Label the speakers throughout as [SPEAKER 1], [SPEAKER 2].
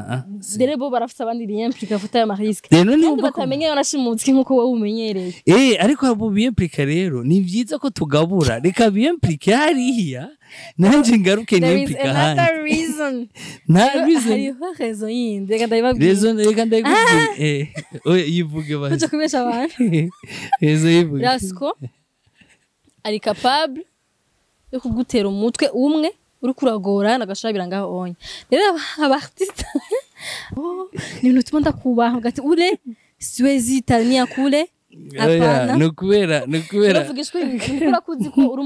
[SPEAKER 1] Ah, ah.
[SPEAKER 2] Rero bo barafise abandi biyimplika bafata ayo ma risques.
[SPEAKER 1] Rero
[SPEAKER 2] Kandi
[SPEAKER 1] niwumva ko
[SPEAKER 2] batamenya yanashimutse nkuko wowe umenyereye.
[SPEAKER 1] Ariko abo biyimplika rero ni vyiza ko tugabura, reka biyimplike hariya nanje ngaruke
[SPEAKER 2] There is
[SPEAKER 1] niyimplike
[SPEAKER 2] another
[SPEAKER 1] ahandi.
[SPEAKER 2] reason.
[SPEAKER 1] Nta reason.
[SPEAKER 2] Hariho raison yindi, reka ndabibabwira.
[SPEAKER 1] Reason, reka ndayikubwira. Oya, yivuge basi.
[SPEAKER 2] Kuja kubesha abantu.
[SPEAKER 1] Reason yivuge.
[SPEAKER 2] Rasco ari capable yo kugutera umutwe umwe uriko uragorana agashabira ngaho onye. Rero aba artiste, oh, ni ibintu bituma ndakubaha ugati ule siwezi tania kule.
[SPEAKER 1] Oya,
[SPEAKER 2] Hapana.
[SPEAKER 1] ni ukubera
[SPEAKER 2] Uravuga ishwi nikura kuzi ko uri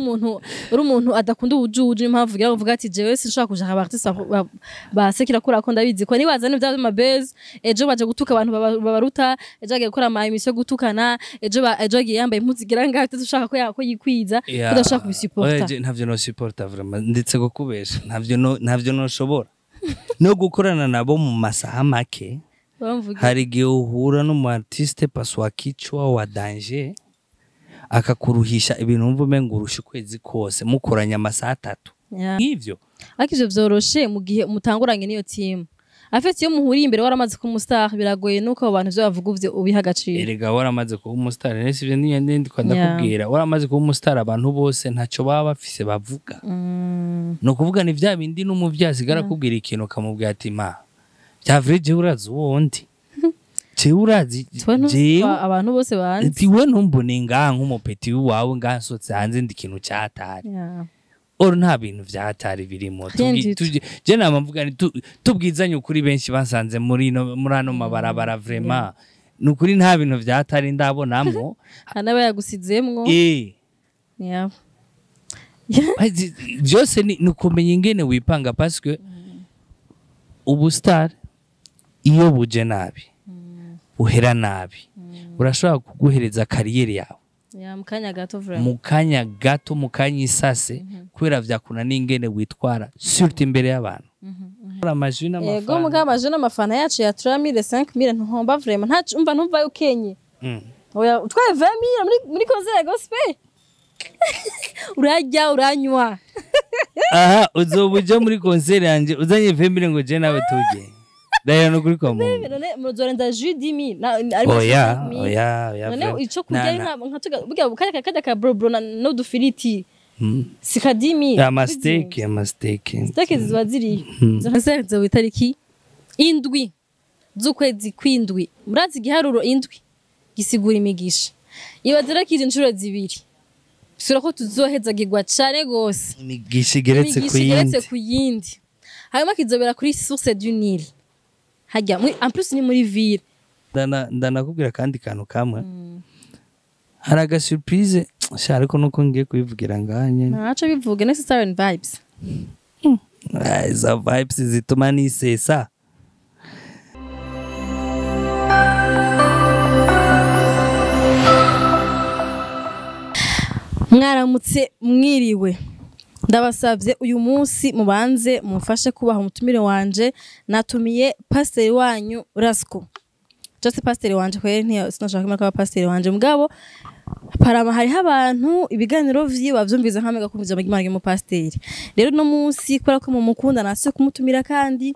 [SPEAKER 2] umuntu adakunda ubujuju, niyo mpamvu ugira uvuga ati jewe sinshobora kuja aba artiste basekira kuri ako, ndabizi ko nibazana ibya mabez ejo baje gutuka abantu babaruta, ejo bagiye gukora ama émission yo gutukana, ejo bagiye yambaye impuzu igira ngaho ushaka ko ko yikwiza, udashaka
[SPEAKER 1] Oya,
[SPEAKER 2] kubisuporta.
[SPEAKER 1] je ntavyo no supporta vraiment, ndetse kukubesha ntavyo noshobora no gukorana nabo mu masaha make.
[SPEAKER 2] Bamvuga.
[SPEAKER 1] Hari igihe uhura n'umu artiste paswa kichwa wa danger, akakuruhisha ibintu wumva umenga urusha ukwezi kose mukoranye amasaha 3 nk'ivyo.
[SPEAKER 2] Ariko ivyo vyoroshe mu gihe mutanguranye n'iyo team afite, iyo muhuriye imbere waramaze kuba umustar, biragoye nuko abo bantu ivyo bavuga uvyo ubiha agaciro.
[SPEAKER 1] Erega waramaze kuba umustar rero sivyo, niyo ndiko ndakubwira, waramaze kuba umustar abantu bose ntaco baba bafise bavuga. Ni ukuvuga ni vya bindi n'umuvyeyi asigara akubwira ikintu ukamubwira ati: "Ma vya vrai, jewe urazi uwundi, jewe urazi."
[SPEAKER 2] Twe
[SPEAKER 1] Jewe
[SPEAKER 2] abantu bose banzi.
[SPEAKER 1] Ati: "We ntumbone ngaha nk'umu petit wawe ngaha nsohotse hanze ndi ikintu catari." Oro nta bintu vyatari birimo.
[SPEAKER 2] Rien du tout.
[SPEAKER 1] Je nama mvuga nti tubwizanye ukuri, benshi basanze muri ano mabarabara, vraiment ni ukuri nta bintu vyatari ndabonamwo.
[SPEAKER 2] Hari n'abayagusizemwo.
[SPEAKER 1] Byose ni ukumenya ingene wipanga, parce que ubu star iyo buje nabi buhera nabi, burashobora kuguhereza carrière yawe.
[SPEAKER 2] Yeah, mu kanya gato vraiment.
[SPEAKER 1] Mu kanya gato, mu kanya isase, kubera vyakuna n'ingene witwara surtout imbere y'abantu, amajwi
[SPEAKER 2] Ego.
[SPEAKER 1] n'amafana.
[SPEAKER 2] Mugabo amajwi n'amafana yacu ya 3000, 5000 ntuhomba vraiment, nta umva ntumva ukenye. Oya, utwaye 20000 muri concert ya gospel, urarya uranywa.
[SPEAKER 1] Aha uzoba uje muri concert yanje uzanye 20 000 ngo je nawe tuje ndahera no kuri kwa Mungu.
[SPEAKER 2] None muzorenza jus 10000 arimo
[SPEAKER 1] Oya.
[SPEAKER 2] 5000.
[SPEAKER 1] Oya, oya.
[SPEAKER 2] None
[SPEAKER 1] Vraiment.
[SPEAKER 2] ico kurya nka tuga burya kajya ka bro bro n'udufiriti sika 10000.
[SPEAKER 1] Ama steak, ama steak.
[SPEAKER 2] Steak ziba ziriyo. Izo concert ziba itariki 7 z'ukwezi kw'indwi. Murazi igiharuro 7 gisigura imigisha, ibaze rero kije inshuro zibiri, sura ko tuzohezagirwa cane gose.
[SPEAKER 1] Imigisha igeretse ku
[SPEAKER 2] Imigisha igeretse
[SPEAKER 1] yindi.
[SPEAKER 2] ku yindi. Hanyuma kizobera kuri Source du Nil hajya muri, en plus ni muri ville.
[SPEAKER 1] Ndanakubwira kandi kantu kamwe, hari aga surprise sha, ariko nuko ngiye kubivugira ngaha nyene.
[SPEAKER 2] Ntaco, bivuge necessary vibes.
[SPEAKER 1] Ah, izo vibes zituma nisesa.
[SPEAKER 2] Mwaramutse, mwiriwe. Ndabasabye uyu munsi mubanze mumfashe kubaha umutumire wanje. Natumiye pasiteri wanyu Rasco, just pasiteri wanje kweri, ntiyo sinashaka kwemera ko aba pasiteri wanje, mugabo parama hariho abantu ibiganiro vyiwe bavyumviza nkamega kumva ijambo ry'Imana ry'umupasiteri. Rero uno munsi kubera ko mumukunda nasuye kumutumira kandi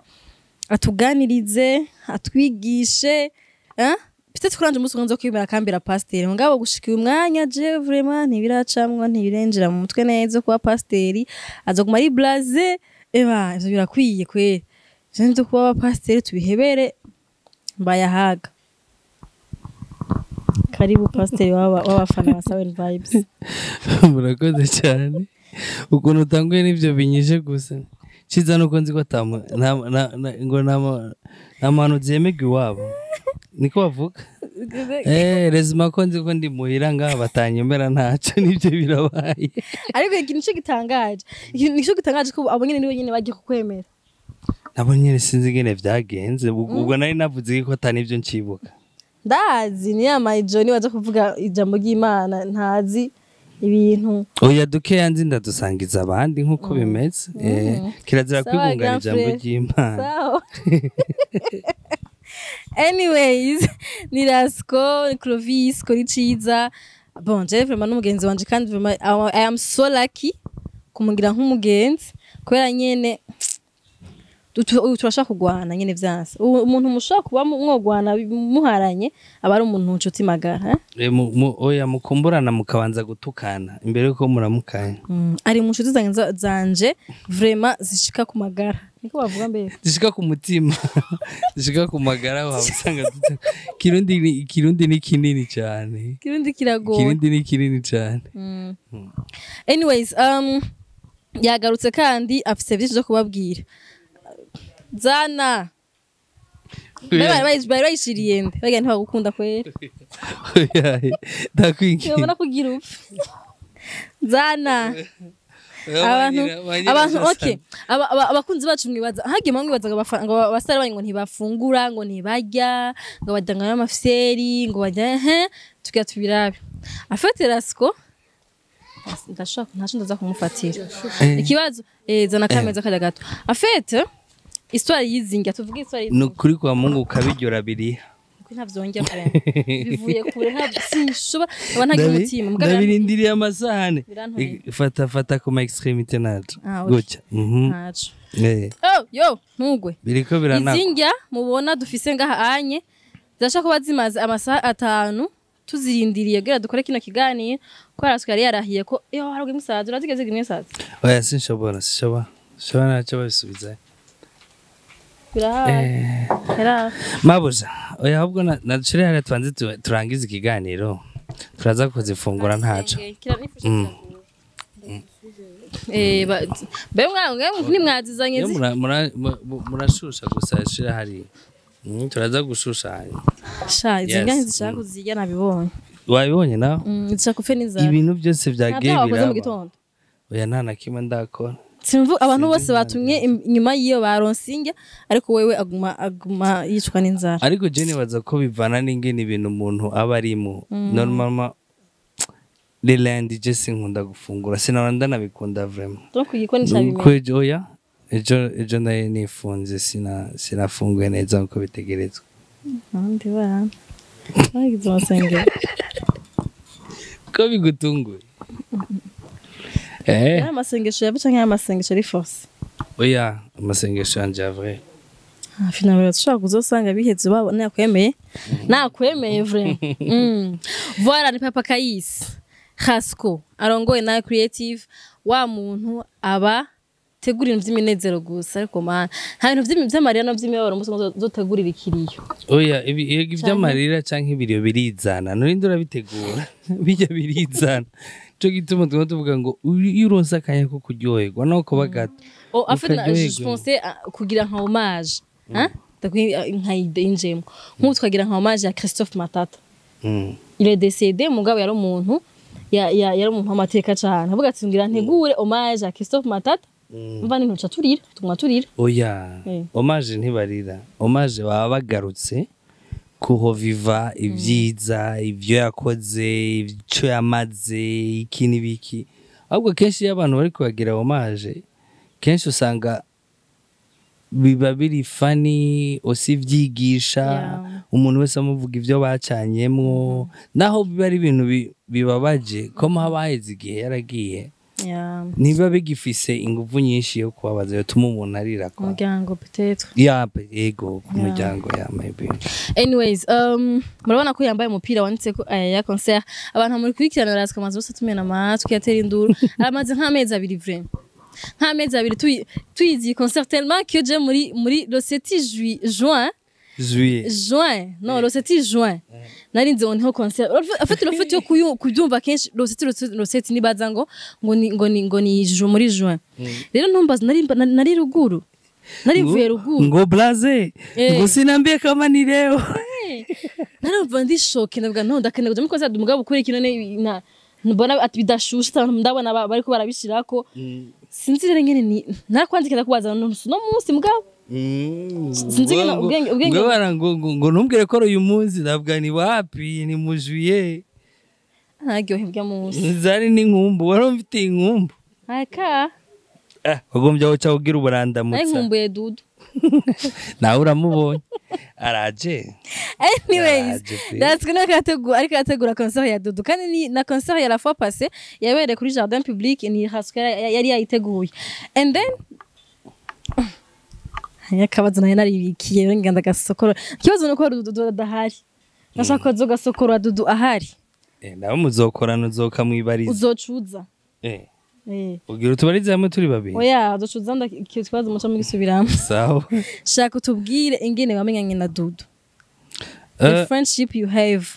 [SPEAKER 2] atuganirize, atwigishe, eh? Peut-être ko nanje umunsi umwe nzokwemera akambera pasiteri, mugabo gushika uyu mwanya je vraiment ntibiracamwa, ntibirenjera mu mutwe neza kuba pasiteri. Azoguma ari blaze eba ivyo birakwiye kweri, ivyo nivyo kuba abapasiteri tubihebere mbayahaga. Karibu pasiteri w'abafana ba Seven Vibes.
[SPEAKER 1] Murakoze cyane. Ukuntu utanguye n'ibyo binyishe gusa, ciza nuko nzi ko ngo nta muntu zemerwa iwabo, niko bavuga. Rezima ko nzi ko ndi muhira ngaha batanyemera, ntaco nibyo birabaye.
[SPEAKER 2] Ariko ikintu nico gitangaje, ikintu nico gitangaje ko abo nyene nibo nyene bagiye kukwemera.
[SPEAKER 1] Nabo nyene sinzi ingene vyagenze. Ubwo nari navuze ko ata nivyo ncibuka.
[SPEAKER 2] Ndazi ni ya Joni waje kuvuga ijambo ry'Imana, ntazi ibintu.
[SPEAKER 1] Oya, dukeya nzi ndadusangiza abandi nk'uko bimeze. Kirazira
[SPEAKER 2] Sawa,
[SPEAKER 1] kwibungana
[SPEAKER 2] grand
[SPEAKER 1] ijambo
[SPEAKER 2] frère.
[SPEAKER 1] ry'Imana.
[SPEAKER 2] Sawa. Anyways, ni Rasco, ni Clovis kuri Ciza. Bon, je vraiment n'umugenzi wanje kandi vraiment I am so lucky kumugira nk'umugenzi kubera nyene Turashaka kugwana nyene vyanse. Umuntu mushaka kuba mwogwana muharanye aba ari umuntu nshuti magara, eh?
[SPEAKER 1] Oya, mukumburana mukabanza gutukana imbere yuko muramukanya.
[SPEAKER 2] Ari mu nshuti zanje vraiment zishika ku magara, niko bavuga mbere.
[SPEAKER 1] Zishika ku mutima, zishika ku magara, waba usanga Kirundi ni kinini cyane.
[SPEAKER 2] Kirundi kiragoye.
[SPEAKER 1] Kirundi ni kinini cyane.
[SPEAKER 2] Anyways, yagarutse kandi afise vyinshi vyo kubabwira. Zana. Bari bayishiriye nde? Bagira ntibagukunda kwera.
[SPEAKER 1] Oya, ndakwinginze.
[SPEAKER 2] Ntibabona kugira upfe. Zana. Abantu, okay. Abakunzi bacu mwibaza, hagiye mwibaza ngo abasare banyu ngo ntibafungura, ngo ntibarya, ngo badangana amafiseri, ngo bajya he, tugira tubirabe. Afate Rasco ndashaka ntaco ndaza kumufatira. Ikibazo zana kameza kajya gato. Afete histoire yizinga, tuvuge histoire
[SPEAKER 1] Ni
[SPEAKER 2] yizinga.
[SPEAKER 1] ukuri kwa Mungu ukabiryora biriha.
[SPEAKER 2] Kuko ntavyongera kure. Bivuye kure, ntabyo sinshobora, aba ntagira umutima. Mugabo
[SPEAKER 1] Ndabirindiriye amasahane.
[SPEAKER 2] Birantoriye.
[SPEAKER 1] Fata, fata ku ma extrémité naco.
[SPEAKER 2] Ah, okay.
[SPEAKER 1] Gutya. Mhm.
[SPEAKER 2] Ntaco. Oh, yo, ntugwe.
[SPEAKER 1] Biriko biranakwa.
[SPEAKER 2] Izinga mubona dufise ngaha anye zirashaka kuba zimaze amasaha 5 tuzirindiriye kugira dukore kino kiganiro, ko Rasco yari yarahiye ko iyo harugwa imisazi urazigeze imisazi.
[SPEAKER 1] Oya, sinshobora naco babisubiza.
[SPEAKER 2] Birahaye. Era.
[SPEAKER 1] Mabuja, oya, ahubwo nadushire hariya tubanze turangize ikiganiro, turaza kuzifungura ntaco.
[SPEAKER 2] Be mwa ntimwazizanye
[SPEAKER 1] Iyo murashusha gusa shira hariya. Turaza gushusha hanyuma.
[SPEAKER 2] Sha izi
[SPEAKER 1] Yes.
[SPEAKER 2] nganyi zishaka kuzirya nabibonye.
[SPEAKER 1] Wabibonye nawe?
[SPEAKER 2] Zishaka upfe n'inzara.
[SPEAKER 1] Ibintu byose vyagiye
[SPEAKER 2] Ntabyo wakoze mu
[SPEAKER 1] biraba.
[SPEAKER 2] gitondo.
[SPEAKER 1] Oya, nta na kimwe ndakora.
[SPEAKER 2] Simvu abantu bose batumye inyuma y'iyo baronse indya, ariko wewe aguma yicwa n'inzara.
[SPEAKER 1] Ariko je nibaza ko bivana n'ingene ibintu umuntu aba arimo. Normalement le lundi je sinkunda gufungura, sinahora ndanabikunda vraiment.
[SPEAKER 2] Donc igikoni cabimenya.
[SPEAKER 1] Nuko ejo, oya, ejo nari nifunze, sinafunguye neza nkuko bitegerezwa.
[SPEAKER 2] Abandi bana bagize amasengero.
[SPEAKER 1] Ko bigutunguye?
[SPEAKER 2] Ari amasengesho yawe canke ari amasengesho ari force?
[SPEAKER 1] Oya, amasengesho yanje ya vrai.
[SPEAKER 2] Ah, finalement dushobora kuzosanga biheze babo nakwemeye. Nakwemeye vraiment. Voilà, ni Papa Kayisi. Rasco arongoye na creative wa muntu aba tegura ibintu vy'iminezero gusa, ariko mana nta bintu vy'amarira no vy'imibabaro umunsi umwe uzotegurira ikiriyo.
[SPEAKER 1] Oya, ibi ivy'amarira canke ibiriyo birizana, nurinde urabitegura, bijya birizana. Nico gituma tuguma tuvuga ngo iyo uronse akanya ko kuryoherwa no kuba gato,
[SPEAKER 2] Oh, en fait, je
[SPEAKER 1] ukaryoherwa.
[SPEAKER 2] pensais kugira nka hommage, hein? Ndakwi nka idée injemo. Nk'ubu tukagira nka hommage ya Christophe Matata. Il est décédé, mugabo yari umuntu yari umuntu w'amateka cane. Avuga ati ngira ntegure hommage ya Christophe Matata. Mva nintuca turira, tuguma turira.
[SPEAKER 1] Oya, hommage ntibarira, hommage baba bagarutse kuhoviva ibyiza, ibyo yakoze, icyo yamaze, iki n'ibiki. Ahubwo kenshi iyo abantu bari kubagira hommage, kenshi usanga biba biri funny osi vyigisha. Umuntu wese amuvuga ibyo bacanyemwo, naho biba ari ibintu bibabaje ko haba haheze igihe yaragiye, ntibiba bigifise inguvu nyinshi yo kubabaza yotuma umuntu arira kwa
[SPEAKER 2] Umuryango peut-être.
[SPEAKER 1] Ya, yego, ku muryango, ya, maybe.
[SPEAKER 2] Anyways, murabona ko yambaye umupira wanditse ko ya concert. Abantu muri kurikirana Rasco amaze bose tumena amatwi yatera induru. Aramaze nk'amezi 2 vraiment. Nk'amezi 2 tuyizi concert tellement que je muri le 7 juin.
[SPEAKER 1] Juillet.
[SPEAKER 2] Juin, non, le 7 juin. Nari nzi ngo niho concert. En fait, le fait yo kubyumva kenshi le 7, le 7, le 7 nibaza ngo ni muri juin. Rero ntumbaza nari ruguru. Nari mvuye ruguru.
[SPEAKER 1] Ngo blaze ngo sinambie kama ni leo.
[SPEAKER 2] Narumva ndi choqué, ndavuga no ndakeneye kuja muri concert umugabo ukora ikintu ne na mbona ati bidashushe ndabona bariko barabishirako. Sinzi rero ngene ni narakwandikira kubaza no munsi mugabo. Sinzi ngene ubwenge
[SPEAKER 1] Ngo bara ngo ntumbwire ko ari uyu munsi, ndavuga ni wapi, ni mu juillet.
[SPEAKER 2] Ntaryohe bwa munsi.
[SPEAKER 1] Zari n'inkumbu, wari umfitiye inkumbu.
[SPEAKER 2] Aka.
[SPEAKER 1] Ah, wagombye aho uca ugira
[SPEAKER 2] Nari
[SPEAKER 1] uburandamutsa.
[SPEAKER 2] nkumbuye Dudu.
[SPEAKER 1] Nawe uramubonye araje.
[SPEAKER 2] Anyways,
[SPEAKER 1] Araje pe.
[SPEAKER 2] that's gonna kategura, ariko ategura concert ya Dudu kandi ni na concert ya la fois passée yabereye kuri jardin public, ni Rasco yari yayiteguye. And then Hanyuma akabazo nayo naribikiye rero ngenda gasokora. Ikibazo nuko Dudu adahari. Nashaka ko azogasokora Dudu ahari.
[SPEAKER 1] Nawe muzokorana, uzokamwibariza.
[SPEAKER 2] Uzocuza.
[SPEAKER 1] Ugira utubarize hamwe turi babiri.
[SPEAKER 2] Oya, uzocuza icyo kibazo muca mugisubiramo.
[SPEAKER 1] Sawa.
[SPEAKER 2] Shaka utubwire ingene wamenyanye na Dudu. The friendship you have.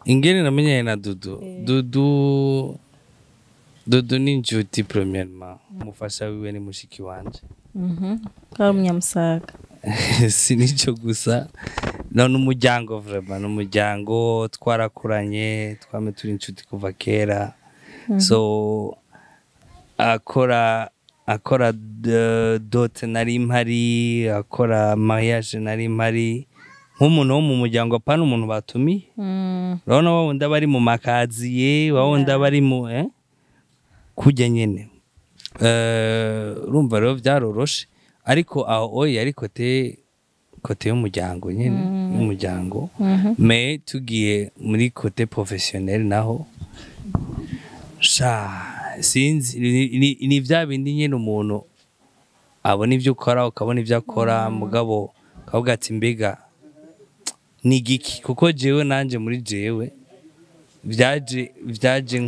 [SPEAKER 1] Ingene namenyanye na Dudu. Dudu ni inshuti premièrement. Umufasha wiwe ni mushiki wanje.
[SPEAKER 2] Kari umunyamusaga.
[SPEAKER 1] Si nico gusa, no n'umuryango, vraiment n'umuryango, twarakuranye, twame turi inshuti kuva kera. So akora dot nari mpari, akora mariage nari mpari nk'umuntu wo mu muryango, apana umuntu batumiye. Urabona wa wundi aba ari mu makaziye, wa wundi aba ari mu kurya nyene. Urumva rero byaroroshe, ariko aho oya ari côté y'umuryango nyene, y'umuryango. Mais tugiye muri côté professionnel naho, sha, sinzi, ni vya bindi nyene umuntu abona ivyo ukora, ukabona ivyo akora, mugabo ukavuga ati: "Mbega ni igiki?" Kuko jewe nanje muri jewe vyaje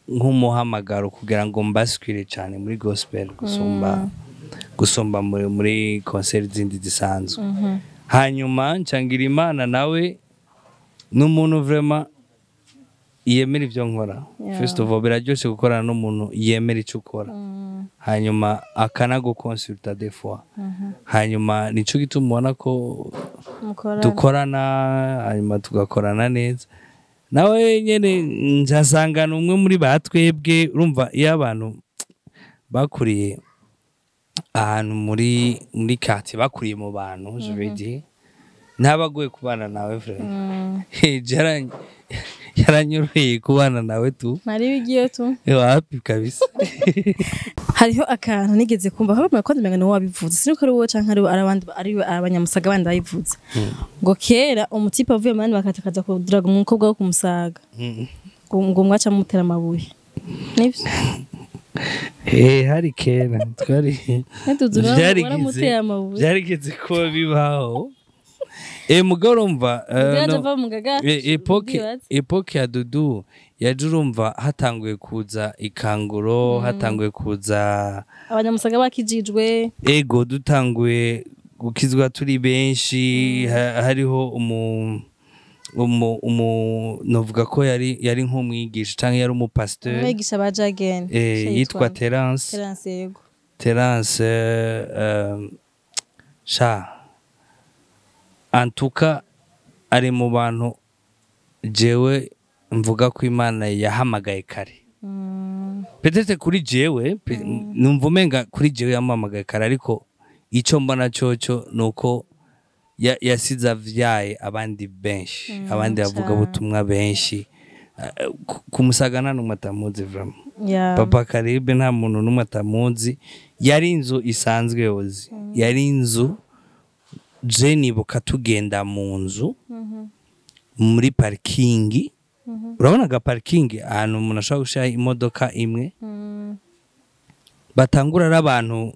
[SPEAKER 1] nk'umuhamagaro kugira ngo mbaswire cyane muri gospel gusumba muri concert zindi zisanzwe. Hanyuma ncangira Imana nawe n'umuntu vraiment yemera ivyo nkora. First of all, biraryoshe gukorana n'umuntu yemera ico ukora, hanyuma akanaguconsulta des fois. Hanyuma nico gituma ubona ko
[SPEAKER 2] Mukorana.
[SPEAKER 1] dukorana, hanyuma tugakorana neza. Nawe nyene njasangana umwe muri batwebwe. Urumva iyo abantu bakuriye ahantu muri quartier, bakuriye mu bantu, je veux dire, ntabagoye kubana nawe vraiment. Yaranyoroheye kubana nawe tu.
[SPEAKER 2] Ntari bigiye tu.
[SPEAKER 1] Wapi kabisa.
[SPEAKER 2] Hariho akantu nigeze kumva aho ko ndamenga ni wowe wabivuze, siniko ari wowe canke ari abandi, ari abanyamusaga bandi babivuze, ngo kera umutipe avuye mu bandi bakatakaza kuduraga umukobwa wo kumusaga, ngo mwaca mutera amabuye, nivyo?
[SPEAKER 1] Hari kera twari
[SPEAKER 2] Ntidudu waramuteye amabuye?
[SPEAKER 1] Byarigeze kuba bibaho. Mugabo urumva
[SPEAKER 2] Yaje
[SPEAKER 1] no,
[SPEAKER 2] ava mu gaga.
[SPEAKER 1] Époque ya Dudu yaje, urumva hatanguye kuza ikanguro, hatanguye kuza
[SPEAKER 2] Abanyamusaga bakijijwe.
[SPEAKER 1] Ego, dutanguye gukizwa turi benshi. Hariho umu novuga ko yari nk'umwigisha canke yari umupasteur.
[SPEAKER 2] Umwigisha ba Jagen.
[SPEAKER 1] Yitwa Terence.
[SPEAKER 2] Terence, yego.
[SPEAKER 1] Terence, sha, antuka ari mu bantu jewe mvuga ko Imana yahamagaye kare. Peut-être kuri jewe numva umenga kuri jewe yamuhamagaye kare, ariko ico mbona coco nuko yasize avyaye abandi benshi, abandi bavuga butumwa benshi. Ku Musaga nta n'umwe atamuzi vraiment. Papa Karibe nta muntu n'umwe atamuzi. Yari inzu isanzwe yozi, yari inzu. Je nibuka tugenda mu nzu muri parking. Urabona aga parking ahantu umuntu ashobora gushira imodoka imwe, batangura ari abantu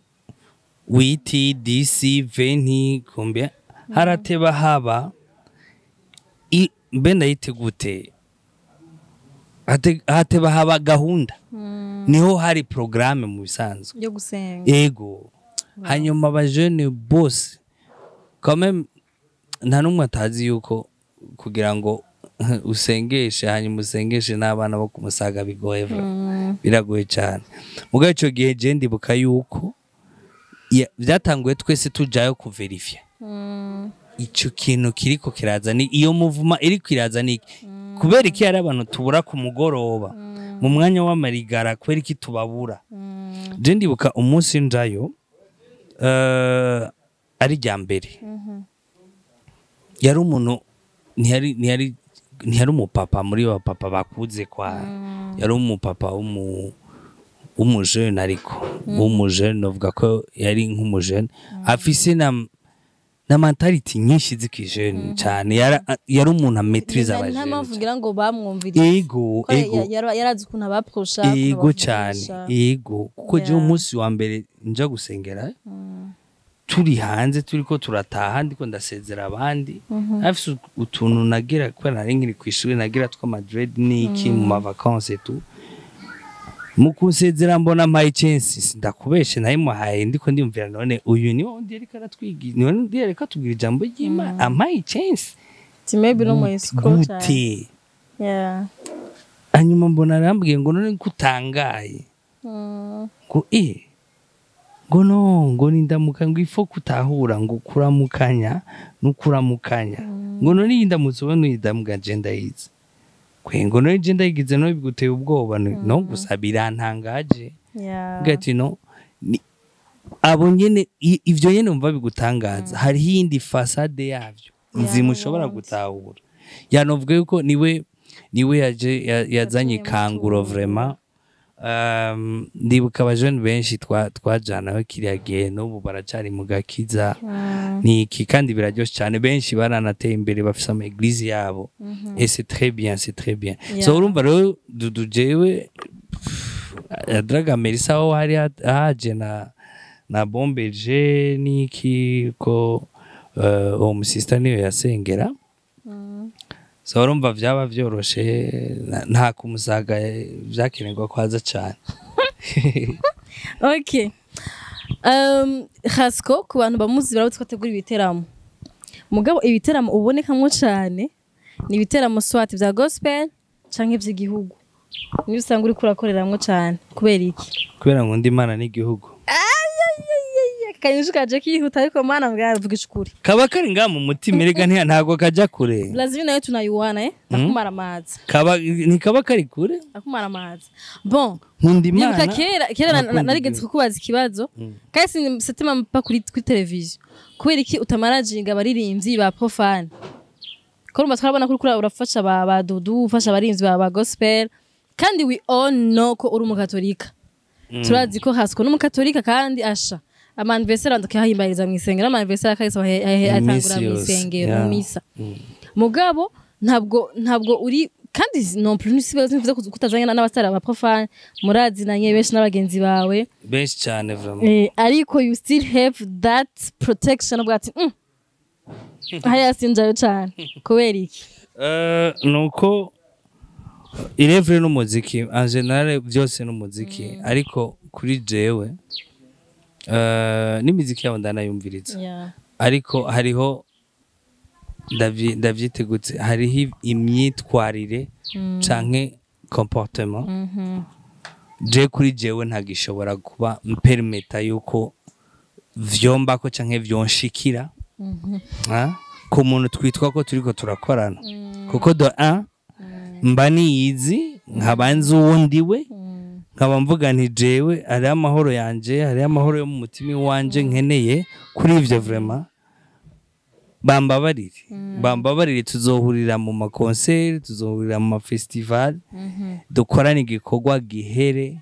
[SPEAKER 1] huit, dix, 20, combien. Harateba haba mbe ndayite gute? Hateba haba gahunda, niho hari programme mu bisanzwe
[SPEAKER 2] yo gusenga.
[SPEAKER 1] Ego. Hanyuma abajene bose quand même nta n'umwe atazi yuko kugira ngo usengeshe, hanyuma usengeshe n'abana bo kumusaga, bigoye vraiment. Biragoye cyane. Mugabo ico gihe je ndibuka yuko byatanguye twese tujayo kuverifya ico kintu kiriko kiraza, ni iyo muvuma iriko iraza, ni iki? Kubera iki hari abantu tubura ku mugoroba mu mwanya w'amarigara? Kubera iki tubabura? Je ndibuka umunsi njayo, ari rya mbere, yari umuntu, ntiyari umupapa muri ba papa bakuze kwa, yari umupapa w'umujene, ariko w'umujene, novuga ko yari nk'umujene afise na Na mentalité nyinshi z'ikijene cyane, yari umuntu amaîtriza
[SPEAKER 2] Nta
[SPEAKER 1] abajene.
[SPEAKER 2] mpamvu ngira ngo bamwumviriye.
[SPEAKER 1] Ego.
[SPEAKER 2] Ko
[SPEAKER 1] Ego.
[SPEAKER 2] yarazi ukuntu abaprosha.
[SPEAKER 1] Ego cyane, ego, kuko jewe umunsi wa mbere nja gusengera, turi hanze, turiko turataha, ndiko ndasezera abandi, afise utuntu nagira kubera nari nkiri kw'ishuri, nagira tw'amadread n'iki mu ma vacances et tout. Mu kunsezera mbona mpaye chance, ndakubeshe, nayimuhaye ndiko ndiyumvira: none uyu ni wundi yariko aratwigira, ni wundi yariko atubwira ijambo ry'Imana, ampaye chance?
[SPEAKER 2] Maybe no mu escroc cyane.
[SPEAKER 1] Gute? Hanyuma mbona arambwiye ngo: "None kutangaye?" Ngo ngo no, ngo nindamuka, ngo ifo kutahura, ngo kuramukanya nukuramukanya, ngo none iyi ndamutse ubona uyidamuka je ndayizi kwe, ngo none je ndayigize, none biguteye ubwoba? No gusa birantangaje. Mbwira ati no abo nyene ivyo nyene umva bigutangaza, hariho iyindi façade yavyo nzima ushobora gutahura. Yanovuga yuko niwe yaje yazanye ikanguro vraiment. Ndibuka abajene benshi twajanaho kiriya gihe, n'ubu baracari mu gakiza niki, kandi biraryoshe cyane. Benshi baranateye imbere, bafise ama église yabo, et c'est très bien, c'est très bien. So urumva rero Dudu, jewe Draga Melissa, aho hari haje na Bombeje niki, ko uwo musista niyo yasengera. So urumva vyaba vyoroshe, nta kumusaga, vyakenerwa ko aza cane.
[SPEAKER 2] Okay. Hasco, ku bantu bamuzi barabuze ko ategura ibiteramo, mugabo ibiteramo ubonekamwo cane ni ibiteramo soit vya gospel canke vy'igihugu, niyo usanga uriko urakoreramwo cane. Kubera iki?
[SPEAKER 1] Kubera nkunda Imana n'igihugu.
[SPEAKER 2] Kanyushi kaje kihuta, ariko mana bwavugisha ukuri.
[SPEAKER 1] Kaba kari ngaha mu mutima erega, ntabwo kajya kure.
[SPEAKER 2] Brazil nayo tunayuwana akumara amazi.
[SPEAKER 1] Kaba ntikaba kari kure.
[SPEAKER 2] Akumara amazi, bon.
[SPEAKER 1] Nkunda
[SPEAKER 2] Ndibuka
[SPEAKER 1] Imana.
[SPEAKER 2] kera
[SPEAKER 1] Nakunda
[SPEAKER 2] narigeze
[SPEAKER 1] igihugu.
[SPEAKER 2] kukubaza ikibazo kandi c'était même pas kuri televiziyo: kubera iki utamanaginga abaririmbyi ba profane? Ko urumva twarabona ko uriko urafasha ba Dudu, ufasha abaririmbyi ba gospel, kandi we all know ko uri umukatolika. Turazi ko Hasco n'umukatolika, kandi asha ama anniversaire akahimbariza mu isengero, ama anniversaire akahise atangura
[SPEAKER 1] Iminsi
[SPEAKER 2] mu
[SPEAKER 1] yose,
[SPEAKER 2] isengero, mu misa. Mugabo ntabwo uri, kandi non plus nisibaza ntivuze ko utazanye n'abasitari ba profane, murazinanye benshi n'abagenzi bawe.
[SPEAKER 1] Benshi cyane vraiment.
[SPEAKER 2] Ariko you still have that protection ubwo ati haya sinjayo cane. Kubera iki?
[SPEAKER 1] Nuko irevure n'umuziki en général, byose n'umuziki, ariko kuri jewe n'imiziki yabo ndanayumviriza, ariko hariho ndavyitegutse, hariho imyitwarire canke comportement je kuri jewe ntagishobora kuba mpermeta yuko vyombako canke vyonshikira. Ah, ku muntu twitwa ko turiko turakorana, kuko de un mba niyizi, nkaba nzi uwo ndiwe, nkaba mvuga nti jewe hariho amahoro yanje, hariho amahoro yo mu mutima iwanje nkeneye. Kuri ivyo vraiment bambabarire, bambabarire, tuzohurira mu makonseri, tuzohurira mu mafestival, dukorane igikorwa gihere,